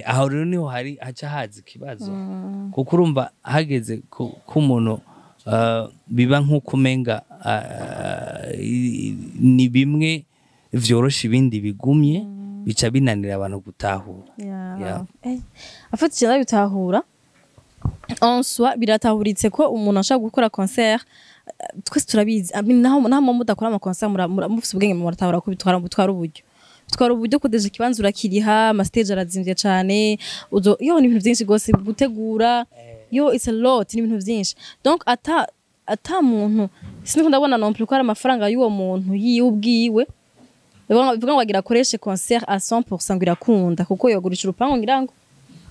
[SPEAKER 1] Aho rero niho hari haca haza ikibazo, kuko urumva hageze ku muntu biba nk'uko umenga ni bimwe vyorosha ibindi bigumye, bica binanira abantu gutahura. Yeah.
[SPEAKER 2] Afite ikintu bitahura en soi, biratahuritse ko umuntu ashobora gukora concert. Twese turabizi. I mean, naho mudakora ama concert, mufise ubwenge, muratahura ko bitwara uburyo kudeje ikibanza, urakiriha, ama stage arazimvye cane, uzo yo ni ibintu byinshi gose gutegura, yo it's a lot, ni ibintu byinshi. Donc ata muntu, siniko ndabona non plus ko ari amafaranga y'uwo muntu yiwe ubwiwe, bivuga ngo agira akoreshe concert à 100% ngo irakunda, kuko yogurisha urupangu ngira ngo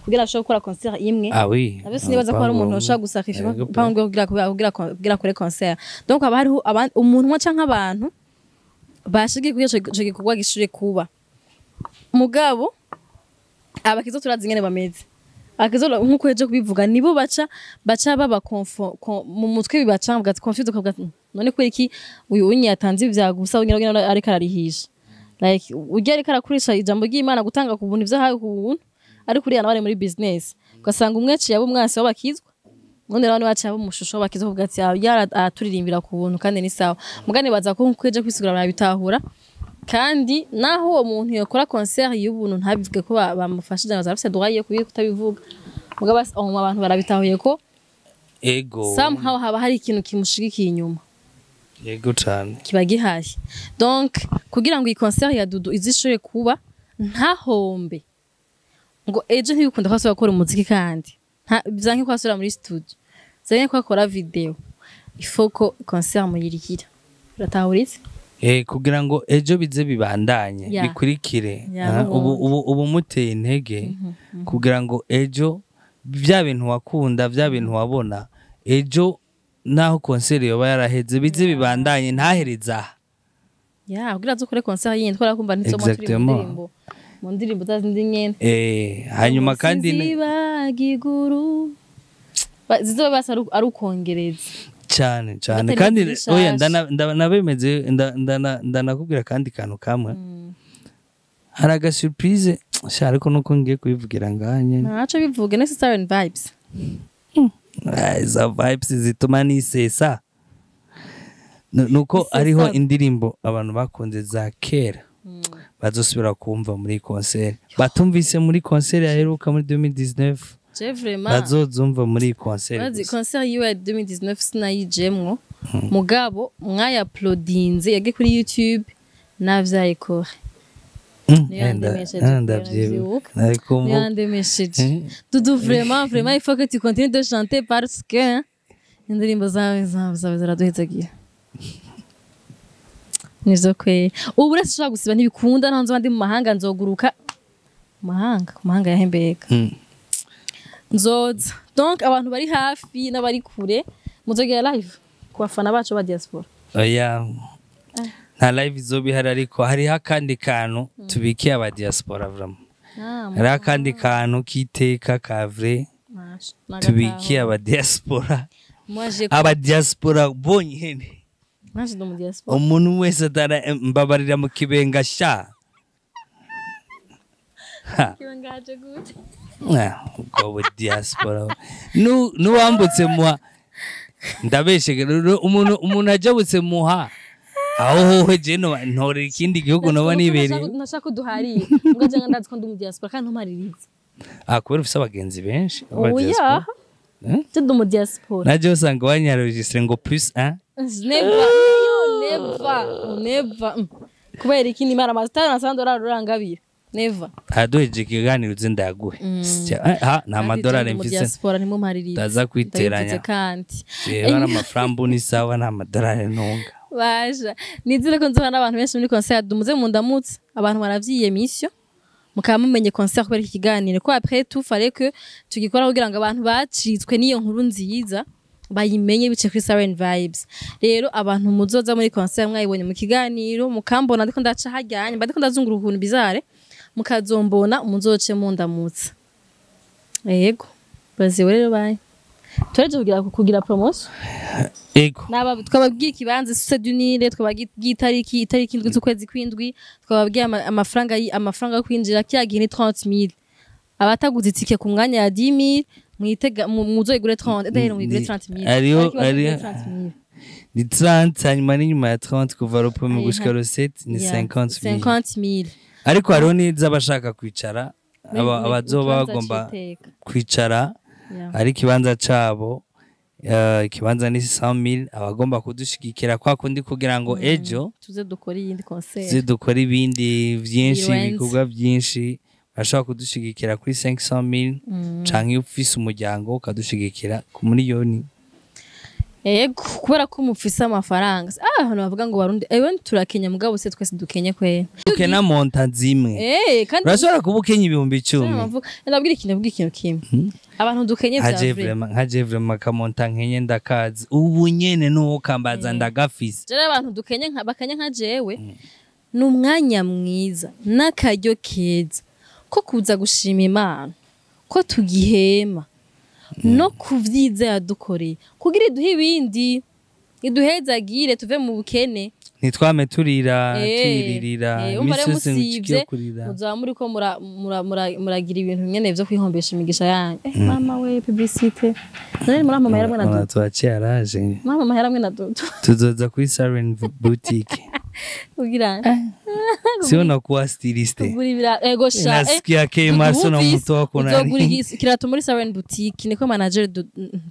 [SPEAKER 2] kugira ashobore gukora concert imwe.
[SPEAKER 1] Ah oui.
[SPEAKER 2] Nabyo sinibaza ko hari umuntu ushobora gusacrifier urupangu kugira akore concert. Donc haba hariho umuntu umwe canke abantu bashigiye kugira ico gikorwa gishobore kuba. Mugabo abakizo turazi ingene bameze. Abakizo nkuko heje kubivuga, nibo baca baba mu mutwe, bibaca bavuga ati confuse, ukavuga ati, "None kubera iki uyu unyi yatanze ivya gusa, unyira unyira ariko ararihisha?" Like ujya ariko arakurisha ijambo ry'Imana, gutanga ku buntu ivyo ahawe ku buntu, ariko uriya nawe ari muri business, ugasanga umwe aciye aba umwansi w'abakizwa, ubundi nawe baciye aba umushusho w'abakizwa, kuvuga ati: "Ah, yara araturirimbira ku buntu kandi ni sawa." Mugani baza ko nkuko ejo kwisigura barabitahura. Kandi naho uwo muntu yakora concert y'ubuntu ntabivuge ko bamufashije, ngo arafise droit yo kutabivuga. Mugabo aho abantu barabitahuye ko somehow haba hari ikintu kimushigikiye inyuma.
[SPEAKER 1] Ego cane.
[SPEAKER 2] Kiba gihari. Donc kugira ngo iyi concert ya Dudu izishobore kuba, ntahombe, ngo ejo ntibikunda ko asubira gukora umuziki, kandi vyanke ko asubira muri studio, vyanke ko akora video, il faut ko concert muyirikira. Uratahuritse?
[SPEAKER 1] Kugira ngo ejo bize bibandanye, bikurikire.
[SPEAKER 2] Yeah,
[SPEAKER 1] ubu
[SPEAKER 2] n'ubundi.
[SPEAKER 1] Ubu muteye intege kugira ngo ejo Bya bintu wakunda, bya bintu wabona ejo, naho concert yoba yaraheze, bize bibandanye, ntahereza aha.
[SPEAKER 2] Ya, kugira azokore concert yindi, twara kumva ntizoma turi mu ndirimbo, mu ndirimbo za zindi nyene.
[SPEAKER 1] Hanyuma kandi
[SPEAKER 2] Sinzibagiguru zizoba basa ari ukongereza.
[SPEAKER 1] Cyane cyane.
[SPEAKER 2] Atari
[SPEAKER 1] Kandi
[SPEAKER 2] zishasha.
[SPEAKER 1] Oya, ndanabemeze, ndanakubwira kandi kantu kamwe, hari aga surprise sha, ariko nuko ngiye kubivugira ngaha nyene.
[SPEAKER 2] Ntaco, bivuge nese Siren Vibes.
[SPEAKER 1] Ah, izo vibes zituma nisesa. Nuko
[SPEAKER 2] Nisesa.
[SPEAKER 1] hariho indirimbo abantu bakunze za kera bazosubira kumva muri concert, batumvise muri concert yaheruka muri 2019,
[SPEAKER 2] Je vraiment
[SPEAKER 1] bazozumva muri concert
[SPEAKER 2] Urazi
[SPEAKER 1] gusa.
[SPEAKER 2] concert yiwe ya 2019 sinayijemwo, mugabo mwayapulodinze yagiye kuri YouTube navyaye kore. Niyo yandemesheje,
[SPEAKER 1] Ndavyibuka.
[SPEAKER 2] ndavyibuka.
[SPEAKER 1] Narikumbuka.
[SPEAKER 2] Niyo yandemesheje. Dudu, vraiment, vraiment, il faut que tu continues de chanter parce que hein, indirimbo zawe ziraduhezagira. Nivyo kweri, ubu uretse ushobora gusiba ntibikunda, nta nzoba ndi mu mahanga, nzoguruka mu mahanga, ku mahanga yahembeka. Nzoza. Donc abantu bari hafi n'abari kure muzogera live ku bafana bacu ba diaspora.
[SPEAKER 1] Oya, nta live izoba ihari, ariko hariho akandi kantu tubikiye aba diaspora, vraiment. Hariho akandi kantu k'iteka ka vrai tubikiye aba diaspora,
[SPEAKER 2] Moi j'ai
[SPEAKER 1] aba diaspora bonyene.
[SPEAKER 2] Nanje ndi mu diaspora.
[SPEAKER 1] Umuntu wese atara mbabarira mu kibenga sha. Ha.
[SPEAKER 2] Kibangaje gute?
[SPEAKER 1] Ah, ubwo bu diaspora nuwambutse muha, ndabeshe umuntu ajabutse muha aho hoho, je no ntorera ikindi gihugu noba nibereye.
[SPEAKER 2] Nashaka kuduharira mbwa je ndazi ko ndi mu diaspora kandi ntumaririze.
[SPEAKER 1] Ah, kubera ufise abagenzi benshi b'aba
[SPEAKER 2] Oya.
[SPEAKER 1] diaspora. Eh?
[SPEAKER 2] Je ndi mu diaspora.
[SPEAKER 1] Naje usanga wanyarojistre ngo plus 1.
[SPEAKER 2] Never, never, never. Kubera iki? Nimara amasitari nasanze urarurangabira, never.
[SPEAKER 1] Aduheje ikiganiro uze ndaguhe. Ha, nta madolari
[SPEAKER 2] mu
[SPEAKER 1] mfise.
[SPEAKER 2] diaspora ntimumaririze.
[SPEAKER 1] Ndaza kwiteranya.
[SPEAKER 2] Ndabivuze kandi.
[SPEAKER 1] Jewe ari amafaranga ni sawa, nta madolari ntunga.
[SPEAKER 2] Baja nizere ko nzohana n'abantu benshi muri concert. Dumuze mu ndamutse abantu baravyiye mission, mukaba mumenye concert kubera iki kiganiro, ko après tout fallait que tugikora kugira ngo abantu bacitswe n'iyo nkuru nziza bayimenye bice kuri Siren Vibes. Rero abantu muzoza muri concert mwayibonye mu kiganiro, mukambona ndiko ndaca hajyanye, mba ndiko ndazunguruka ukuntu bizarre, mukazombona, muzoce mundamutsa. Yego, baziwe rero, baye tureje kugira promotion.
[SPEAKER 1] Ego.
[SPEAKER 2] Naba twababwiye ikibanza Source du Nil, twababwiye itariki 7 z'ukwezi kw'indwi, twababwiye amafaranga yo kwinjira kiya gihe ni 30000. Abataguze itike ku mwanya ya 10000 mwitega muzoyigure 30, d'ailleurs mwigure 30000.
[SPEAKER 1] Hariho ni 30, hanyuma n'inyuma ya 30 kuva le premier gushika le 7 ni 50000.
[SPEAKER 2] 50000.
[SPEAKER 1] Ariko hariho n'iz'abashaka kwicara, abazoba bagomba kwicara ari ikibanza cabo, ikibanza ni 100000. Abagomba kudushigikira kwa kundi kugira ngo ejo
[SPEAKER 2] tuze dukore iyindi concert,
[SPEAKER 1] tuze dukore ibindi vyinshi,
[SPEAKER 2] Birenze.
[SPEAKER 1] ibikorwa byinshi, bashobora kudushigikira kuri 500000, canke iyo ufise umuryango ukadushigikira ku miliyoni.
[SPEAKER 2] Ego, kubera ko mufise amafaranga. Abantu bavuga ngo barundi ewe turakenya, mugabo se twese dukenye kwera?
[SPEAKER 1] Ukena monta zimwe.
[SPEAKER 2] Kandi
[SPEAKER 1] Urashobora kuba ukenya 10,000.
[SPEAKER 2] Ndabwira ikintu kimwe, abantu dukenye
[SPEAKER 1] Nka
[SPEAKER 2] vya
[SPEAKER 1] je
[SPEAKER 2] vrai.
[SPEAKER 1] Vraiment, nka je vraiment kamonta nkenye ndakazi ubu nyene nuwo kambaza ndagafise.
[SPEAKER 2] Jere abantu dukenye nka bakanya nka jewe, ni umwanya mwiza n'akaryo keza ko kuza gushima Imana ko tugihema no kuvyiza yadukoreye, kugira iduhe ibindi, iduhezagire tuve mu bukene.
[SPEAKER 1] Ntitwame turira, twiririra
[SPEAKER 2] umva rero
[SPEAKER 1] iminsi yose ngo
[SPEAKER 2] musivye
[SPEAKER 1] ikiyo kurira.
[SPEAKER 2] Muzaba muriko muragira ibintu nyene vyo kwihombesha imigisha yanyu. Mama we, publicité none murampa amahera mwe na Dudu.
[SPEAKER 1] Tuwaciye araje.
[SPEAKER 2] Murampa amahera mwe na Dudu.
[SPEAKER 1] Tuzoza kuri Siren Boutique.
[SPEAKER 2] Kugira
[SPEAKER 1] Sio nakuwa styliste.
[SPEAKER 2] kugura ego sha.
[SPEAKER 1] Nasikia ke maso na
[SPEAKER 2] Wumvise,
[SPEAKER 1] mtu wako
[SPEAKER 2] uzogura
[SPEAKER 1] nani.
[SPEAKER 2] ikirato muri Siren Boutique, niko manager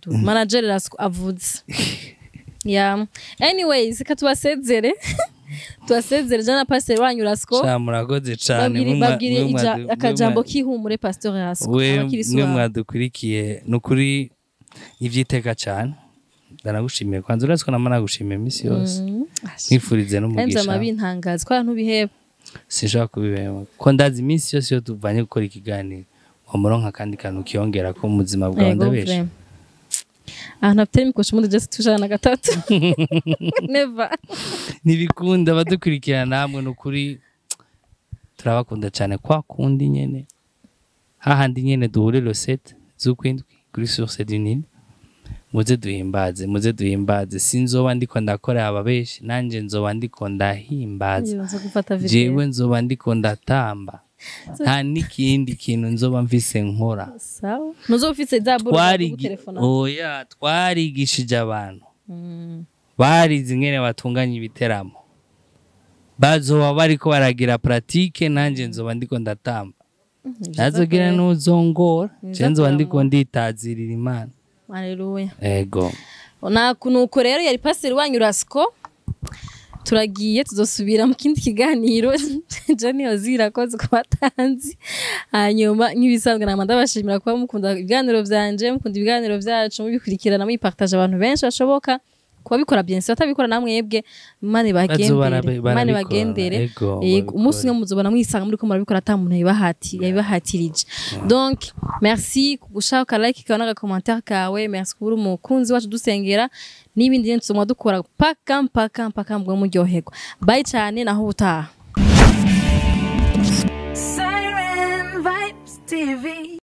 [SPEAKER 2] manager Rasco avuze. Yeah, anyways, ka tubasezere jana pasteur wanyu Rasco.
[SPEAKER 1] Sha, murakoze cane.
[SPEAKER 2] Babwire akajambo kihumure, pasteur Rasco.
[SPEAKER 1] We
[SPEAKER 2] Abakirisu
[SPEAKER 1] mwe
[SPEAKER 2] bawe.
[SPEAKER 1] mwadukurikiye, nukuri ivyiteka cane. Ndanagushimiye kwanza, urazi ko nama nagushimiye iminsi yose. Nkwifurize
[SPEAKER 2] Kandi
[SPEAKER 1] n'umugisha.
[SPEAKER 2] vyama bintangaza ko abantu biheba.
[SPEAKER 1] Sinshobora kubibema ko ndazi iminsi yose iyo tuvanye gukora ikiganiro Wamuronka akandi kantu kiyongera ko mu buzima bwawe.
[SPEAKER 2] Yego,
[SPEAKER 1] Ndabesha?
[SPEAKER 2] Vraiment. Ahantu hafite imikosha ubundi just 103, never.
[SPEAKER 1] Ntibikunda. Abadukurikirana namwe, ni ukuri turabakunda cyane. Kwa kundi nyene, hahandi nyene duhure le 7 z'ukwindwi kuri Source du Nil. Muze duhimbaze, muze duhimbaze. Sinzoba ndiko ndakora ababeshi, nanje nzoba ndiko ndahimbaza.
[SPEAKER 2] Nzo gufata video.
[SPEAKER 1] Jewe nzoba ndiko ndatamba, nta n'ikindi kintu nzoba mfise nkora.
[SPEAKER 2] Sawa, ntuzoba ufise za buro zo gutelefona.
[SPEAKER 1] Oya, twarigishije abantu barize ingene batunganya ibiteramo, bazoba bariko baragira pratique, nanje nzoba ndiko ndatamba. Nazogira n'uzongora, je nzoba ndiko nditazirira Imana.
[SPEAKER 2] Haleluya.
[SPEAKER 1] Ego.
[SPEAKER 2] Nuko rero yari pasiteri wanyu Rasco. Turagiye, tuzosubira mu kindi kiganiro. Johnny Ozira akoze ku batanzi. Hanyuma nk'ibisanzwe nama ndabashimira kuba mukunda ibiganiro vyanje, mukunda ibiganiro vyacu, mubikurikirana, muyipartage abantu benshi bashoboka. Kuba bikora bien, batabikora namwebwe Imana ibagendere.
[SPEAKER 1] Bazoba
[SPEAKER 2] Imana
[SPEAKER 1] barabikora,
[SPEAKER 2] ibagendere.
[SPEAKER 1] Ego,
[SPEAKER 2] Yego, umunsi
[SPEAKER 1] babikore.
[SPEAKER 2] umwe muzobona mwisanga muriko murabikora ata muntu yabibahatirije. Donc merci kugushaka like kawe n'aga commentaire kawe. Merci kuba uri umukunzi wacu, dusengera n'ibindi nyene tuzoma dukora paka mpaka mpaka mbwe muryoherwa. Bye cyane, naho ubutaha.
[SPEAKER 3] Siren Vibes TV.